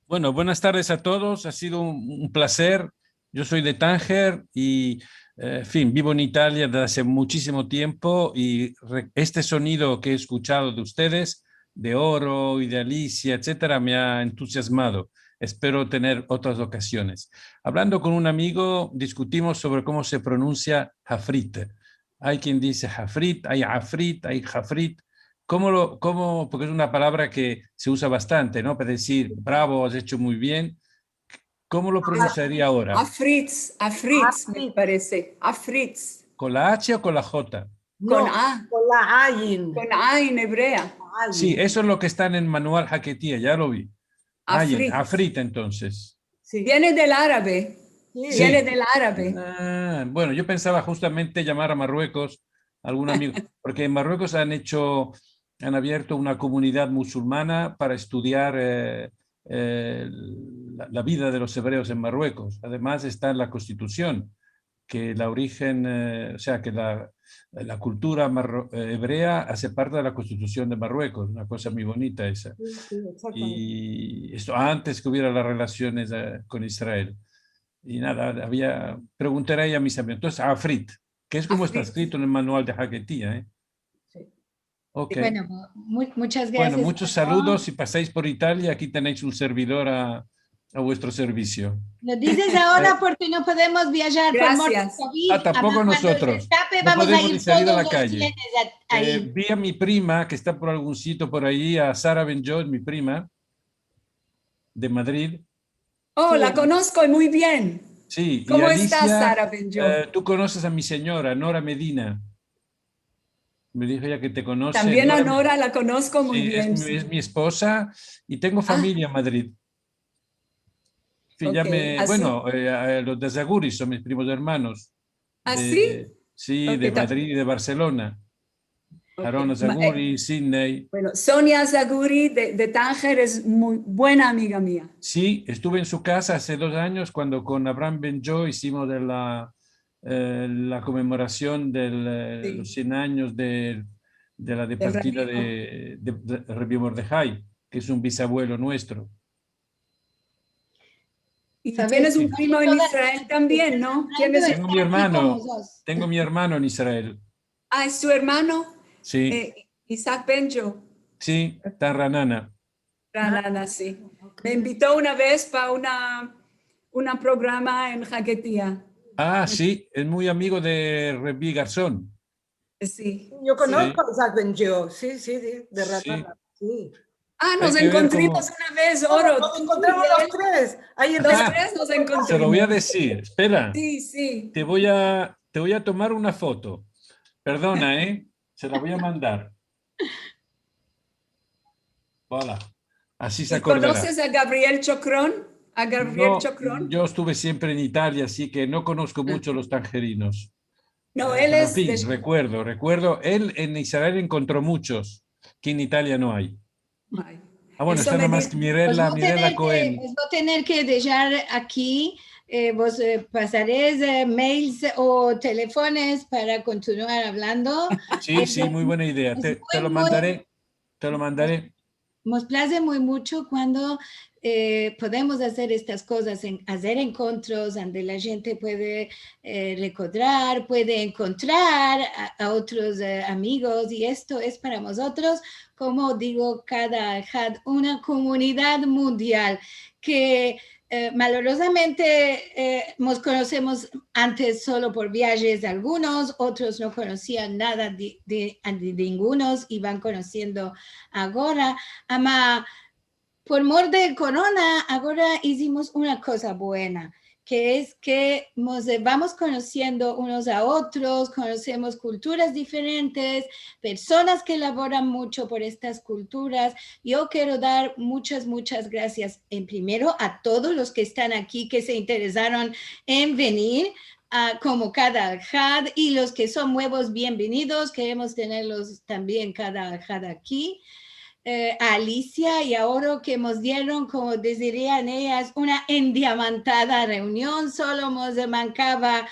Bueno, buenas tardes a todos. Ha sido un, un plazer. Yo soy de Tanger i, eh, en fin, vivo en Italia desde hace muchisimo tiempo i re-, este sonido ke he eskuchado de ustedes, de Oro i de Alicia, etsetera, me ha entuziazmado. Espero tener otras okasiones. Avlando kon un amigo, diskutimos sovre komo se pronunsia hafrit. Ay kien dize hafrit, ay afrit, ay hafrit. Komo lo, komo, porke es una palavra ke se uza bastante, no? Para dizir, "Bravo, lo as echo muy bien." Komo lo pronunsiaria agora? Afritz, afritz, me parese. Afritz. Kon la ache o kon la jota? Kon a. Kon la ayin. Kon ayin ebrea. Si, esto es lo ke esta en el manual Haketia, ya lo vi. Ayin, afrit, entonses. Si. Viene del arabe. Si. Viene del arabe. A, bueno, yo pensava justamente yamar a Marruekos, algun amigo, porke en Marruekos an echo, an avierto una komunidad musulmana para estudiar, e, e, la, la vida de los evreos en Marruekos. Ademas esta en la Konstitusion ke la orijen, e, o sea, ke la, la kultura marro-, e, evrea aze parte de la Konstitusion de Marruekos, una koza muy bonita esa. Si, si, eksaktamente. I esto antes ke uviera las relasiones, e, kon Israel. I nada, avia, preguntare a mis amigos. Entonses, afrit, ke es komo esta eskritu en el manual de Haketia, e? Si. Ok. Bueno, mu-, muchas grasias a todos. Bueno, muchos saludos. Si pasais por Italia, aki teneis un servidor a, a vuestro servicio. Lo dizes agora porke no podemos viajar por mor de kovid. Ah, tampoco nosotros. No podemos ni salir a la kaye. Eh, vi a mi prima, ke esta por algun sitio por ayi, a Sara Benjo, mi prima, de Madrid. Oh, la konosko muy bien. Si, komo estas, Sara Benjo? Tu konoses a mi sinyora, Nora Medina. Me dijo eya ke te konose. Tambien a Nora la konosko muy bien. Si, es mi esposa i tengo famiya en Madrid. Si, ya me, bueno, los de Azaguri son mis primos ermanos. Ah, si? Si, de Madrid i de Barselona. Aron Azaguri, Sidney. Bueno, Sonia Azaguri de Tanger es muy buena amiga mia. Si, estuve en su kaza aze dos anyos kuando kon Abraham Benjo izimos de la la komemorasion de los sien anyos de la departida de Rabbi Mordehai, ke es un bizavuelo muestro. I tienes un primo en Israel tambien, no? Tengo mi ermano, tengo mi ermano en Israel. Ah, es tu ermano? Si. Isaac Benjo. Si, esta Ranana. Ranana, si. Me invito una vez pa una programa en Haketia. Ah, si, es muy amigo de Rabbi Garzon. Si. Yo konosko a Isaac Benjo, si, si, de Ranana, si. Ah, mos enkontrimos una vez, Oro. Mos enkontramos los tres. Los tres mos enkontramos. Se lo vo a dizir, espera. Si, si. Te vo a, te vo a tomar una foto. Perdona, e? Se la vo a mandar. Voilà. Asi se akordará. Konoses a Gabriel Chokron? A Gabriel Chokron? Yo estuve siempre en Italia, asi ke no konosko muncho los tangerinos. No, el es... En fin, rekuerdo, rekuerdo. El en Israel enkontro munchos ke en Italia no ay. Ah, bueno, esta no mas Mirela, Mirela Cohen. Vos vo a tener ke dejar aki, vos pasares mails o telefones para kontinuar avlando. Si, si, muy buena idea. Te lo mandare, te lo mandare. Mos plaze muy muncho kuando podemos azer estas kozas, azer enkontros ande la djente puede rekodrar, puede enkontrar a otros amigos, i esto es para mozotros, komo digo kada ahad, una komunidad mundial ke malorozamente mos konosemos antes solo por viajes algunos, otros no konosian nada de ningunos i van konosiendo agora. Ama por mor del korona agora izimos una koza buena, ke es ke mos vamos konosiendo unos a otros, konosemos kulturas diferentes, personas ke lavoran muncho por estas kulturas. Yo kero dar munchas, munchas grasias en primero a todos los ke estan aki, ke se interesaron en venir, komo kada ahad, i los ke son muevos, bienvenidos, keremos tenerlos tambien kada ahad aki. A Alicia i a Oro ke mos dieron, komo dizirian eyas, una endiamantada reunion, solo mos mankava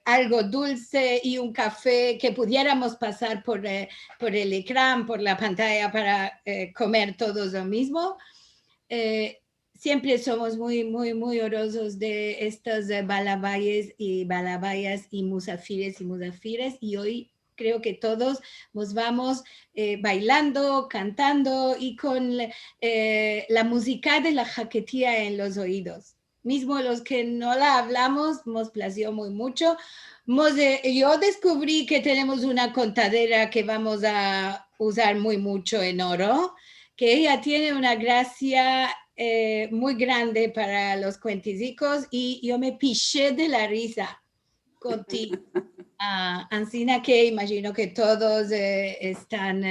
algo dulse i un kafe ke pudieramos pasar por el ekran, por la pantaya para komer todos lo mizmo. Siempre somos muy, muy, muy orozos de estos balabayes i balabayas i muzafires i muzafires, i oy kreo ke todos mos vamos bailando, kantando i kon la muzika de la Haketia en los oidos. Mizmo los ke no la avlamos, mos plazio muy muncho. Mos, yo deskuvri ke tenemos una kontadera ke vamos a uzar muy muncho en Oro, ke eya tiene una grasia muy grande para los kuentizikos i yo me pishe de la riza kon ti. Ansina ke imajino ke todos estan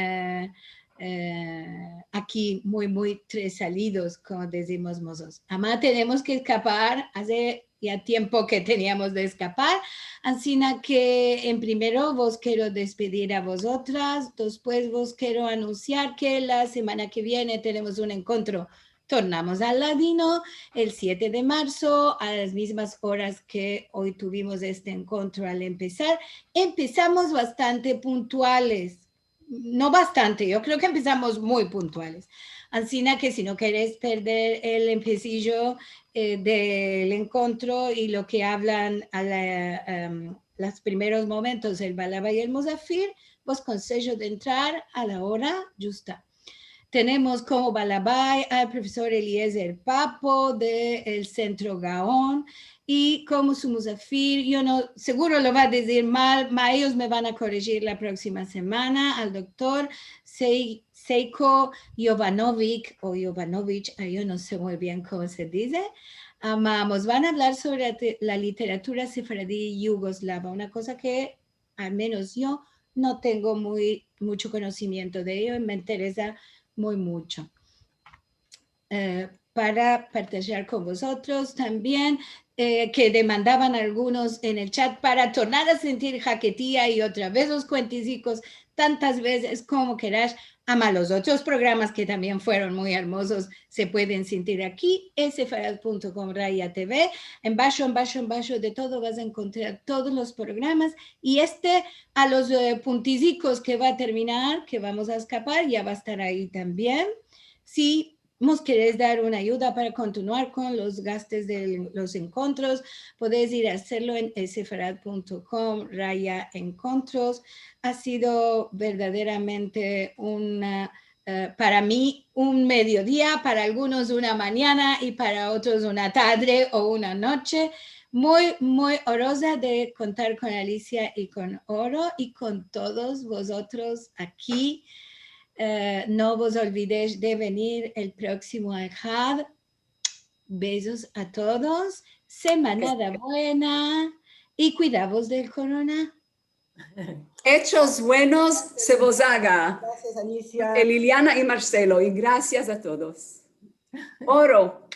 aki muy, muy tresalidos, komo dizimos mozotros. Ama tenemos ke eskapar, aze ya tiempo ke teniamos de eskapar. Ansina ke en primero vos kero despedir a vozotras, despues vos kero anunsiar ke la semana ke viene tenemos un enkontro. Tornamos al ladino el siete de marso a las mizmas oras ke oy tuvimos este enkontro al empesar. Empesamos bastante puntuales. No bastante, yo kreo ke empesamos muy puntuales. Ansina ke si no keres perder el empesijo del enkontro i lo ke avlan a los primeros momentos el balaba i el muzafir, vos konsejo de entrar a la ora djusta. Tenemos komo balabay al profesor Eliezer Papo de el Sentro Gaon i komo su muzafir, yo no, seguro lo va a dizir mal, ma eyos me van a korijir la proksima semana, al doktor Sei-, Seiko Jovanovic o Jovanovic, ah, yo no se muy bien komo se dize. Ama, mos van a avlar sovre la te-, la literatura sefaradi yugoslava, una koza ke al menos yo no tengo muy, mucho konosimiento de eyo i me interesa muy mucho. Eh, para partajar kon vozotros tambien, eh, ke demandavan algunos en el chat para tornar a sentir Haketia i otra vez los kuentizikos, tantas vezes komo kerash, ama los otros programas ke tambien fueron muy ermozos, se pueden sentir aki, sefarad punto com raya T V, embasho, embasho, embasho de todo vas a enkontrar todos los programas, i este, a los, eh, puntizikos ke va a terminar, ke vamos a eskapar, ya va a estar ayi tambien. Si mos keresh dar una ayuda para kontinuar kon los gastos de los enkontros, podesh ir a azerlo en sefarad punto com raya enkontros. Ha sido verdaderamente una, eh, para mi un mediodia, para algunos una manyana i para otros una tadre o una noche. Muy, muy oroza de kontar kon Alicia i kon Oro i kon todos vozotros aki. Eh, no vos olvidesh de venir el proksimo Ahad. Bezos a todos, semanada buena i kuidavos del korona. Echos buenos se vos aga. Grasias, Alicia. Eh, Liliana i Marcelo, i grasias a todos. Oro.